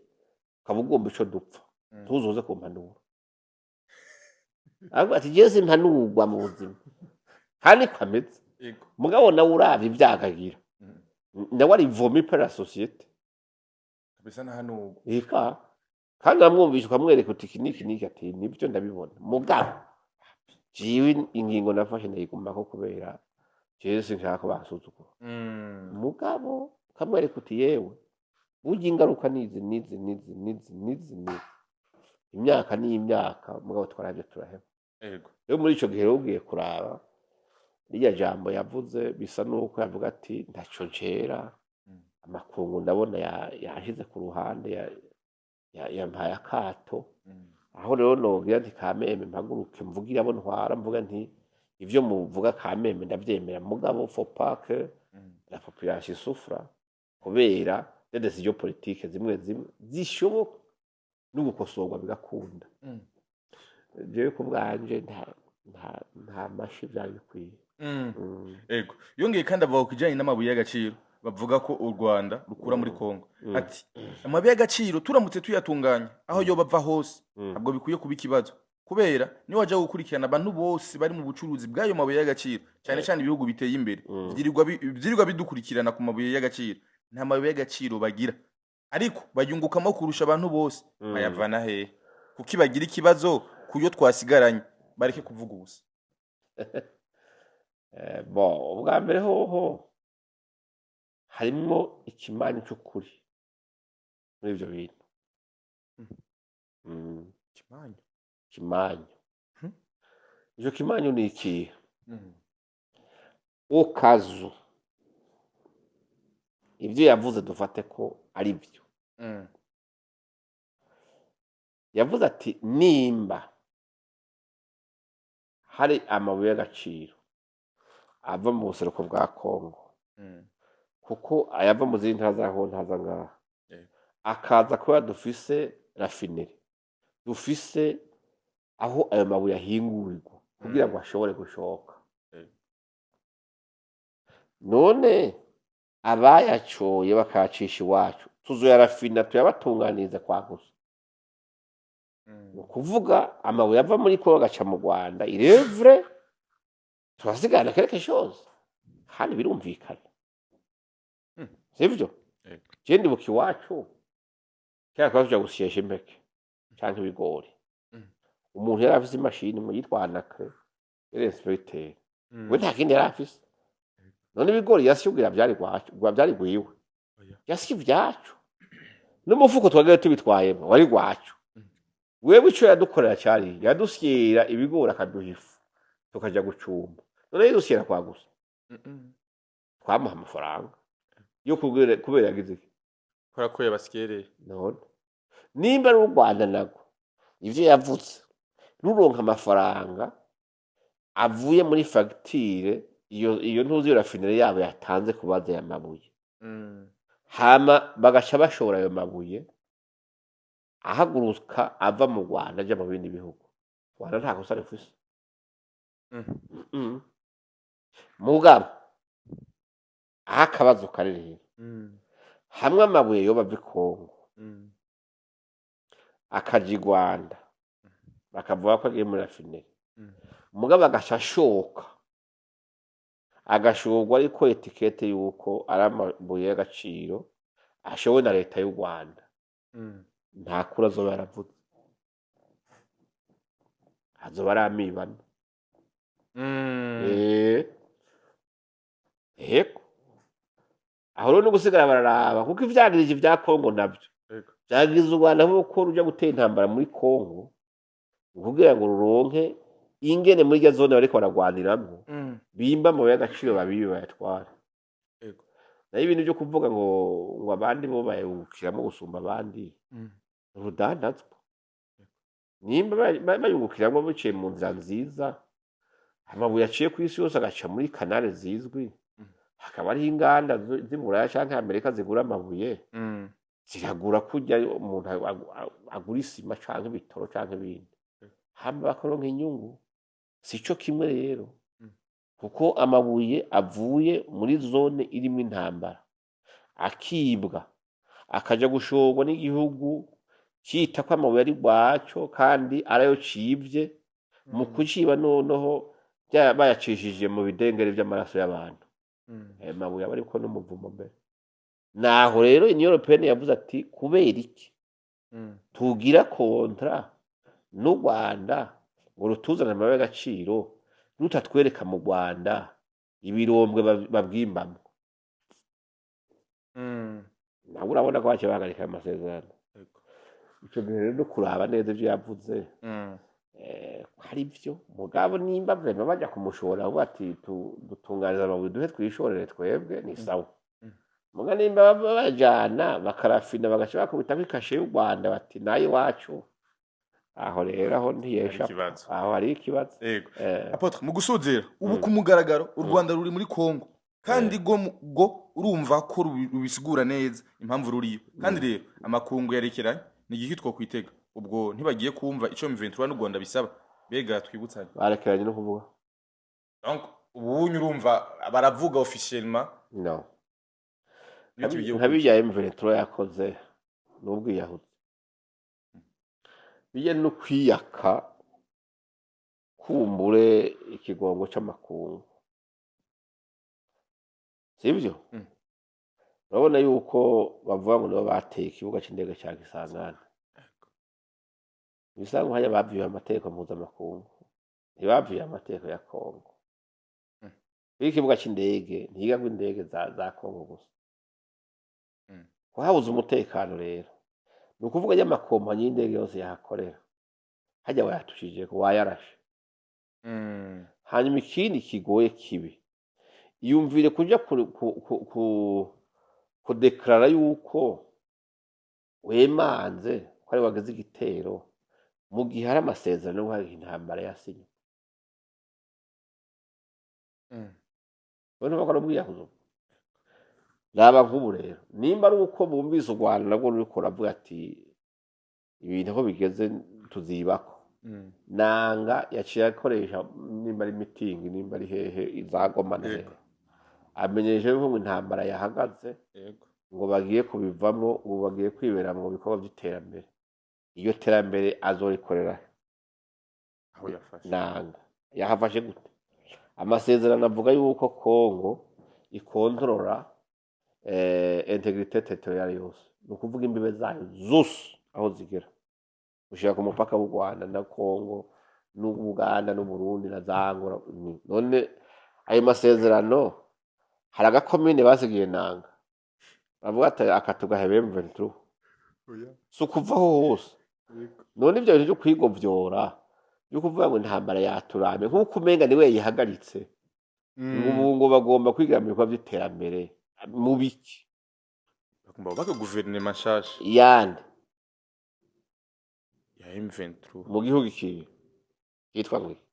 ukaba ugomba ico dupfa, ntuzoze kumpanura. Aravuga ati: jewe simpanurwa mu buzima. Kandi ko ameze. Mugabo nawe uravye ivyago agira, nawe ari vomi par la société. Kabisa, ntahanurwa. Eka, kandi uramwumvisha, ukamwereka uti: iki niki niki, ati: nibyo, ndabibona, mugabo jewe ingingo nafashe ndayigumako kubera jewe sinshaka ko bansuzugura. Mugabo ukamwereka uti: yewe, burya ingaruka nizi nizi nizi nizi nizi nizi, imyaka ni imyaka, mugabo twarabyo turaheba. Rero muri ico gihe rero, ugiye kuraba rirya jambo yavuze, bisa nuko yavuga ati: ntaco ncera, amakungu ndabona yanshize ku ruhande, yampaye akato. Aho rero nogira nti: kameme mpaguruke mvugire abo ntwara, mvuga nti: ivyo muvuga kameme ndavyemera, mugabo faut pas que la population souffre kubera des décisions politiques zimwe zimwe zishoboka no gukosorwa bigakunda. Jewe ku bwanje nta mashi vyari bikwiye. Ego, yongeye kandi avuga ku kijanye n'amabuye y'agaciro bavuga ko u Rwanda rukura muri Kongo. Ati: amabuye y'agaciro turamutse tuyatunganya, aho yoba ava hose, ntabwo bikwiye kuba ikibazo, kubera niyo wajya gukurikirana abantu bose bari mu bucuruzi bw'ayo mabuye y'agaciro, cyane cyane ibihugu biteye imbere, vyirirwa bidukurikirana ku mabuye y'agaciro, nta mabuye y'agaciro bagira. Ariko bayungukamo kurusha abantu bose. Bayavana hehe? Kuki bagira ikibazo kuyo twasigaranye? Bareke kuvuga ubusa. Bon, ubwa mbere hoho harimwo ikimanyu c'ukuri muri ivyo bintu. Kimanyu. Kimanyu. Ico kimanyu ni ikihe? Okazu ivyo yavuze, dufate ko ari byo. Yavuze ati nimba hari amabuye y'agaciro ava mu buseruko bwa Kongo, kuko ayava mu zindi ntara zaho ntaza ngaha, akaza kubera dufise raffinerie, dufise aho ayo mabuye ahingurirwa kugira ngo ashobore gushoka. None abayacoye bakayacisha iwacu, tuzoyarafina tuyabatunganiriza kwa gusa? Ni ukuvuga amabuye ava muri Kongo agaca mu Rwanda, irevure turasigana quelque chose, kandi birumvikana. Sivyo? Yego. Je ndibuka iwacu kera twari tuja gusyesha impeke canke ibigori. Umuntu yari afise imashini imwe yitwa Anacre, yari inspecteur. We nta kindi yari afise. None ibigori yasyugira vyari gwacu, vyari gwiwe? Oya. Yasya ivyacu n'umufuko twagiye tubitwayemwo wari gwacu. Wewe ico yadukorera cari yadusyera ibigori, akaduha ifu tukaja gucumba. None yadusyera kwa gusa? Twamuha amafaranga yo kubera yagize iki? Kubera ko yabaskereye. None nimba ari u Rwanda nago ivyo yavuze, ruronka amafaranga avuye muri fagitire iyo ntuzi, iyo raffinerie yabo yatanze kubaza aya mabuye, hama bagaca bashora ayo mabuye ahaguruka ava mu Rwanda aja mu bindi bihugu, Rwanda nta kosa rifise. Mugabo aho akabazo kari rero, hamwe amabuye yoba ava i Kongo akaja i Rwanda, bakavuga ko agiye muri raffinerie, mugabo agaca ashoka, agashorwa ariko étiquette yuko ari amabuye y'agaciro ashowe na leta y'u Rwanda, nta kuri azoba yaravuze, azoba ari amibano. Yego, aho rero no gusigara bararaba, kuko ivyagirije vya Kongo navyo vyagize u Rwanda nk'uko ruja gutera intambara muri Kongo kugira ngo ruronke ingene muri irya zone bariko baragwaniramwo bimba amabuye y'agaciro, babibe bayatware. Nayo ibintu vyo kuvuga ngo abandi bo bayungukiramo gusumba abandi, urudandazwa. Nimba bayungukiramwo biciye mu nzira nziza, amabuye aciye kw'isi yose agaca muri canal zizwi, hakaba hariho inganda z'i Buraya canke Amerika zigura amabuye, ziragura kurya umuntu agura isima canke ibitoro canke ibindi, hama bakaronka inyungu. Sico kimwe rero, kuko amabuye avuye muri zone irimwo intambara akibwa akaja gushorwa n'igihugu cita ko amabuye ari rwaco kandi arayo civye, mu kuciba noneho bayacishije mu bidengeri vy'amaraso y'abantu, ayo mabuye aba ariko n'umuvumo mbere. Naho rero Union Européenne yavuze ati kubera iki tugira contrat n'u Rwanda ngo rutuzanire amabuye y'agaciro, rutatwereka mu Rwanda ibirombwe babwimbamwo? Nawe urabona ko baciye bahagarika ayo masezerano. Ico gihe rero no kuraba neza ivyo yavuze, ko ari vyo. Mugabo nimba vraiment baja kumushora, bavuga ati dutunganiza amabuye, duhe twishorere twebwe, ni sawa. Muga nimba baba bajana bakarafina, bagaca bakubitako icachet y'u Rwanda bati nayo iwacu, aho rero aho ntiyesha. Hari ikibazo. Aho hari ikibazo. Apôtre, mu gusozera, ubu ku mugaragaro u Rwanda ruri muri Kongo, kandi go urumva ko rubisigura neza impamvu ruriyo. Kandi rero amakungu yarekeranye, ni igiki twokwitega? Ubwo ntibagiye kumva ico M23 n'u Rwanda bisaba? Bega twibutsanye. Barekeranye no kuvuga? Donc ubunye urumva baravuga officiellement No. n'ibiki bigiye Nka gukurikira. birya M23 yakoze n'ubwiyahuzi, bijya no kwiyaka kumbure ikigongo c'amakungu, sivyo? Urabona yuko bavuga ngo nibo bateye ikibuga c'indege ca Kisangani. Ibisanzwe hariya bavyuye amategeko mpuzamakungu, ntibavyuye amategeko ya Kongo. Kuri ikibuga c'indege ntihiganwa indege za Kongo gusa. Kuhabuza umutekano rero ni ukuvuga y'amakompanyi y'indege yose yahakorera hajya wayatushijeko, wayarashe. Hanyuma ikindi kigoye kibi, yumvire kuja kudeklarara yuko wemanze ko ari wagize igitero mu gihe hari amasezerano yo guhagarika intambara yasinye. None bakora ubwiyahuzo. Raba nk'ubu rero, nimba ari uko bumvise u Rwanda narwo ruriko ruravuga ati ibintu aho bigeze tuzibako. Nanga yaciye akoresha, nimba ari mitingi, nimba ari hehe, izagoma na hehe, amenyesha yuko ngo intambara yahagaze, ngo bagiye kubivamwo, ubu bagiye kwibera mu bikorwa vy'iterambere. Iyo terambere azorikorera he? Aho yafashe. Nanga yahafashe gute? Amasezerano avuga yuko Kongo ikontorora intégrité territoriale yose, ni ukuvuga imbibe zayo zose aho zigera gushika ku mupaka w'u Rwanda na Kongo n'Ubuganda n'Uburundi na za Angola. None ayo masezerano hari agakomine basigiye Nanga bavuga ati aka tugahebe M23? Oya. Si ukuvaho hose. None ivyo bintu vyo kwigovyora, vyo kuvuga ngo intambara yaturame nk'uko umenga niwe yayihagaritse, ngo ubu ngo bagomba kwigira mu bikorwa vy'iterambere mu biki? Bagomba bubake guverinoma nshasha. Yande? Ya M23. Mu gihugu ikibi kitwa ngo iki?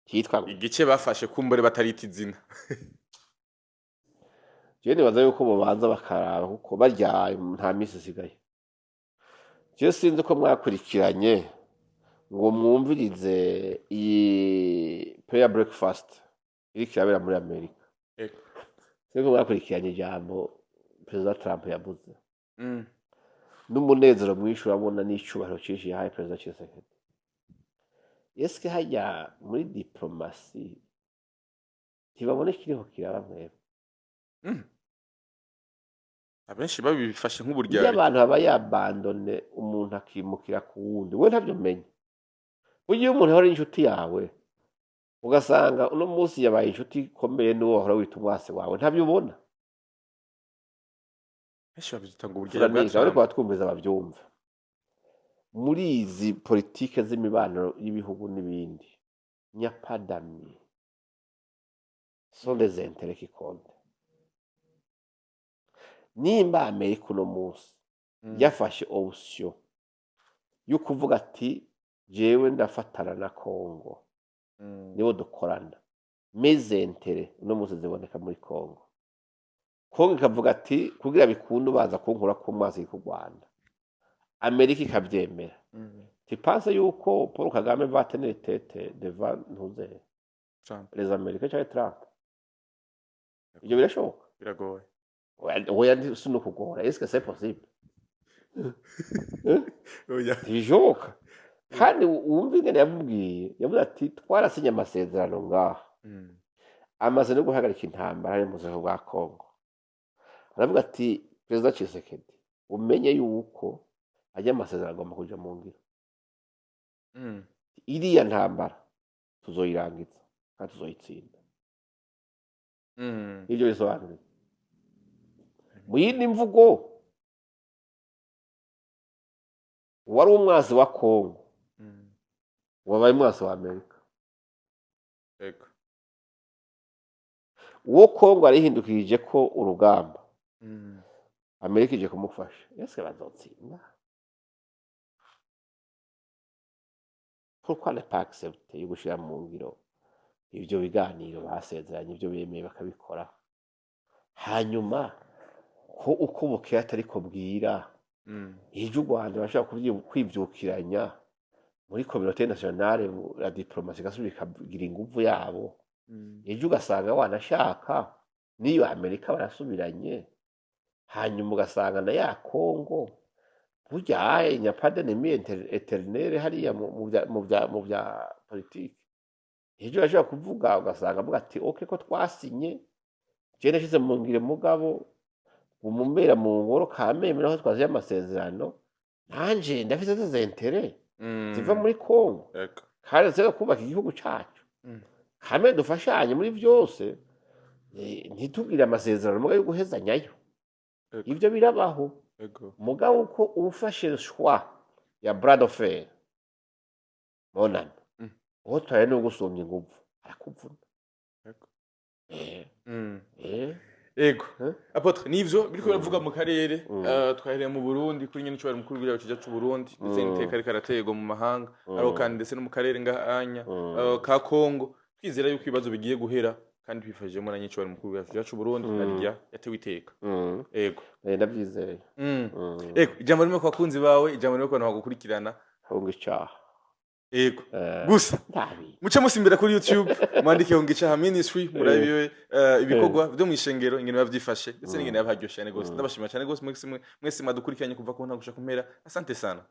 Kitwa ngo Igice bafashe kumbure batarita izina. Jewe nibaza yuko bobanza bakaraba, kuko barya nta misi isigaye. Jewe sinzi ko mwakurikiranye ngo mwumvirize iyi prayer breakfast iriko irabera muri Amerika. Sinzi ko mwakurikiranye ijambo Perezida Trump yavuze n'umunezero mwinshi, urabona n'icubahiro cinshi yahaye Perezida Tshisekedi. Eske hajya muri diplomatie ntibabona ikiriho kiraba mwebwe? Abenshi babifashe Iyo nk'uburyarya. abantu baba yabandone, umuntu akimukira ku wundi, we ntabyo menya. Burya iyo umuntu ahora ari inshuti yawe, ugasanga uno munsi yabaye inshuti ikomeye n'uwo wahora wita umwasi wawe, ntabyo ubona. Benshi babyita ngo uburyarya bwa Turanisha ariko Trump. batwumviza babyumva muri izi politike z'imibano y'ibihugu n'ibindi, nyapadami sont des intérêts qui comptent. Nimba Amerika uno munsi yafashe option yo kuvuga ati jewe ndafatana na Congo, nibo dukorana, mes intérêts uno munsi ziboneka muri Congo, Congo ikavuga ati kugira bikunde ubaza kunkura ku mazi ku Rwanda, Amerika ikabyemera, tu penses yuko Paul Kagame va tenir tête devant ntuze Trump. les Américains cyangwa Trump? Ibyo birashoboka? Biragoye. Oya, si no kugora, est-ce que c'est possible? Oya. Ntibishoboka. Kandi wumva ingene yamubwiye, yavuze ati twarasinye amasezerano ngaha, amaze no guhagarika intambara yo mu buzima bwa Congo. Aravuga ati Perezida Tshisekedi, umenye yuko ajya amasezerano agomba kuja mu ngiro. Iriya ntambara tuzoyirangiza kandi tuzoyitsinda. Ibyo bisobanuye mu yindi mvugo, wari umwansi wa Kongo wabaye umwansi wa Amerika. Uwo Kongo yarihindukirije ko urugamba, Amerika ije kumufasha. Ese bazotsinda? Pourquoi ne pas accepter yo gushira mu ngiro ivyo biganiro basezeranye, ivyo bemeye bakabikora? Hanyuma ko uko bukeye atariko bwira, ejo u Rwanda bashobora kwivyukiranya muri communauté nationale, la diplomatie igasubira ikagira inguvu yabo. Ejo ugasanga wanashaka n'iyo Amerika barasubiranye, hanyuma ugasanga na ya Kongo burya il n'y a pas d'ennemi éternel hariya mu vya politike. Ejo bashobora kuvuga, ugasanga avuga ati ok, ko twasinye, Je nashize mu ngiro, mugabo umumbera mu ngoro kameme naho twaziye amasezerano, nanje ndafise des intérêts ziva muri Congo kandi ziza kubaka igihugu cacu. Hamwe dufashanye muri vyose, ntitugire amasezerano mugabo yo guhezanyayo. Ivyo birabaho. Mugabo uko ufashe choix ya bras de fer, monana, uwo twaye no gusumbya inguvu arakuvuna. Ego. Eh? Apôtre, nivyo biriko biravuga mu karere. Twahereye mu Burundi kuri nyene icubahiro mukuru w'igihugu cyacu c'u Burundi, ndetse n'iteka ariko araterwa mu mahanga, ariko kandi ndetse no mu karere ngahanya ka Congo. Twizera yuko ibibazo bigiye guhera kandi twifashijemo na nyicubahiro mukuru w'igihugu cyacu c'u Burundi, Nadia yatewe iteka. Ego. Ndavyizeye. Ego, ijambo rimwe ku bakunzi bawe, ijambo rimwe ku bantu bagukurikirana. Hunga icaha. Ego. Gusa ndabi muce musimbira kuri YouTube, mwandike Hunga Icaha Ministry, murabe ibikorwa byo mu ishengero ingene biba vyifashe, ndetse n'ingene biba haryoshe cyane gose. Ndabashimira cyane gose mwese, mwese mwadukurikiranye kuva ku ntango gushika ku mpera. Asante sana.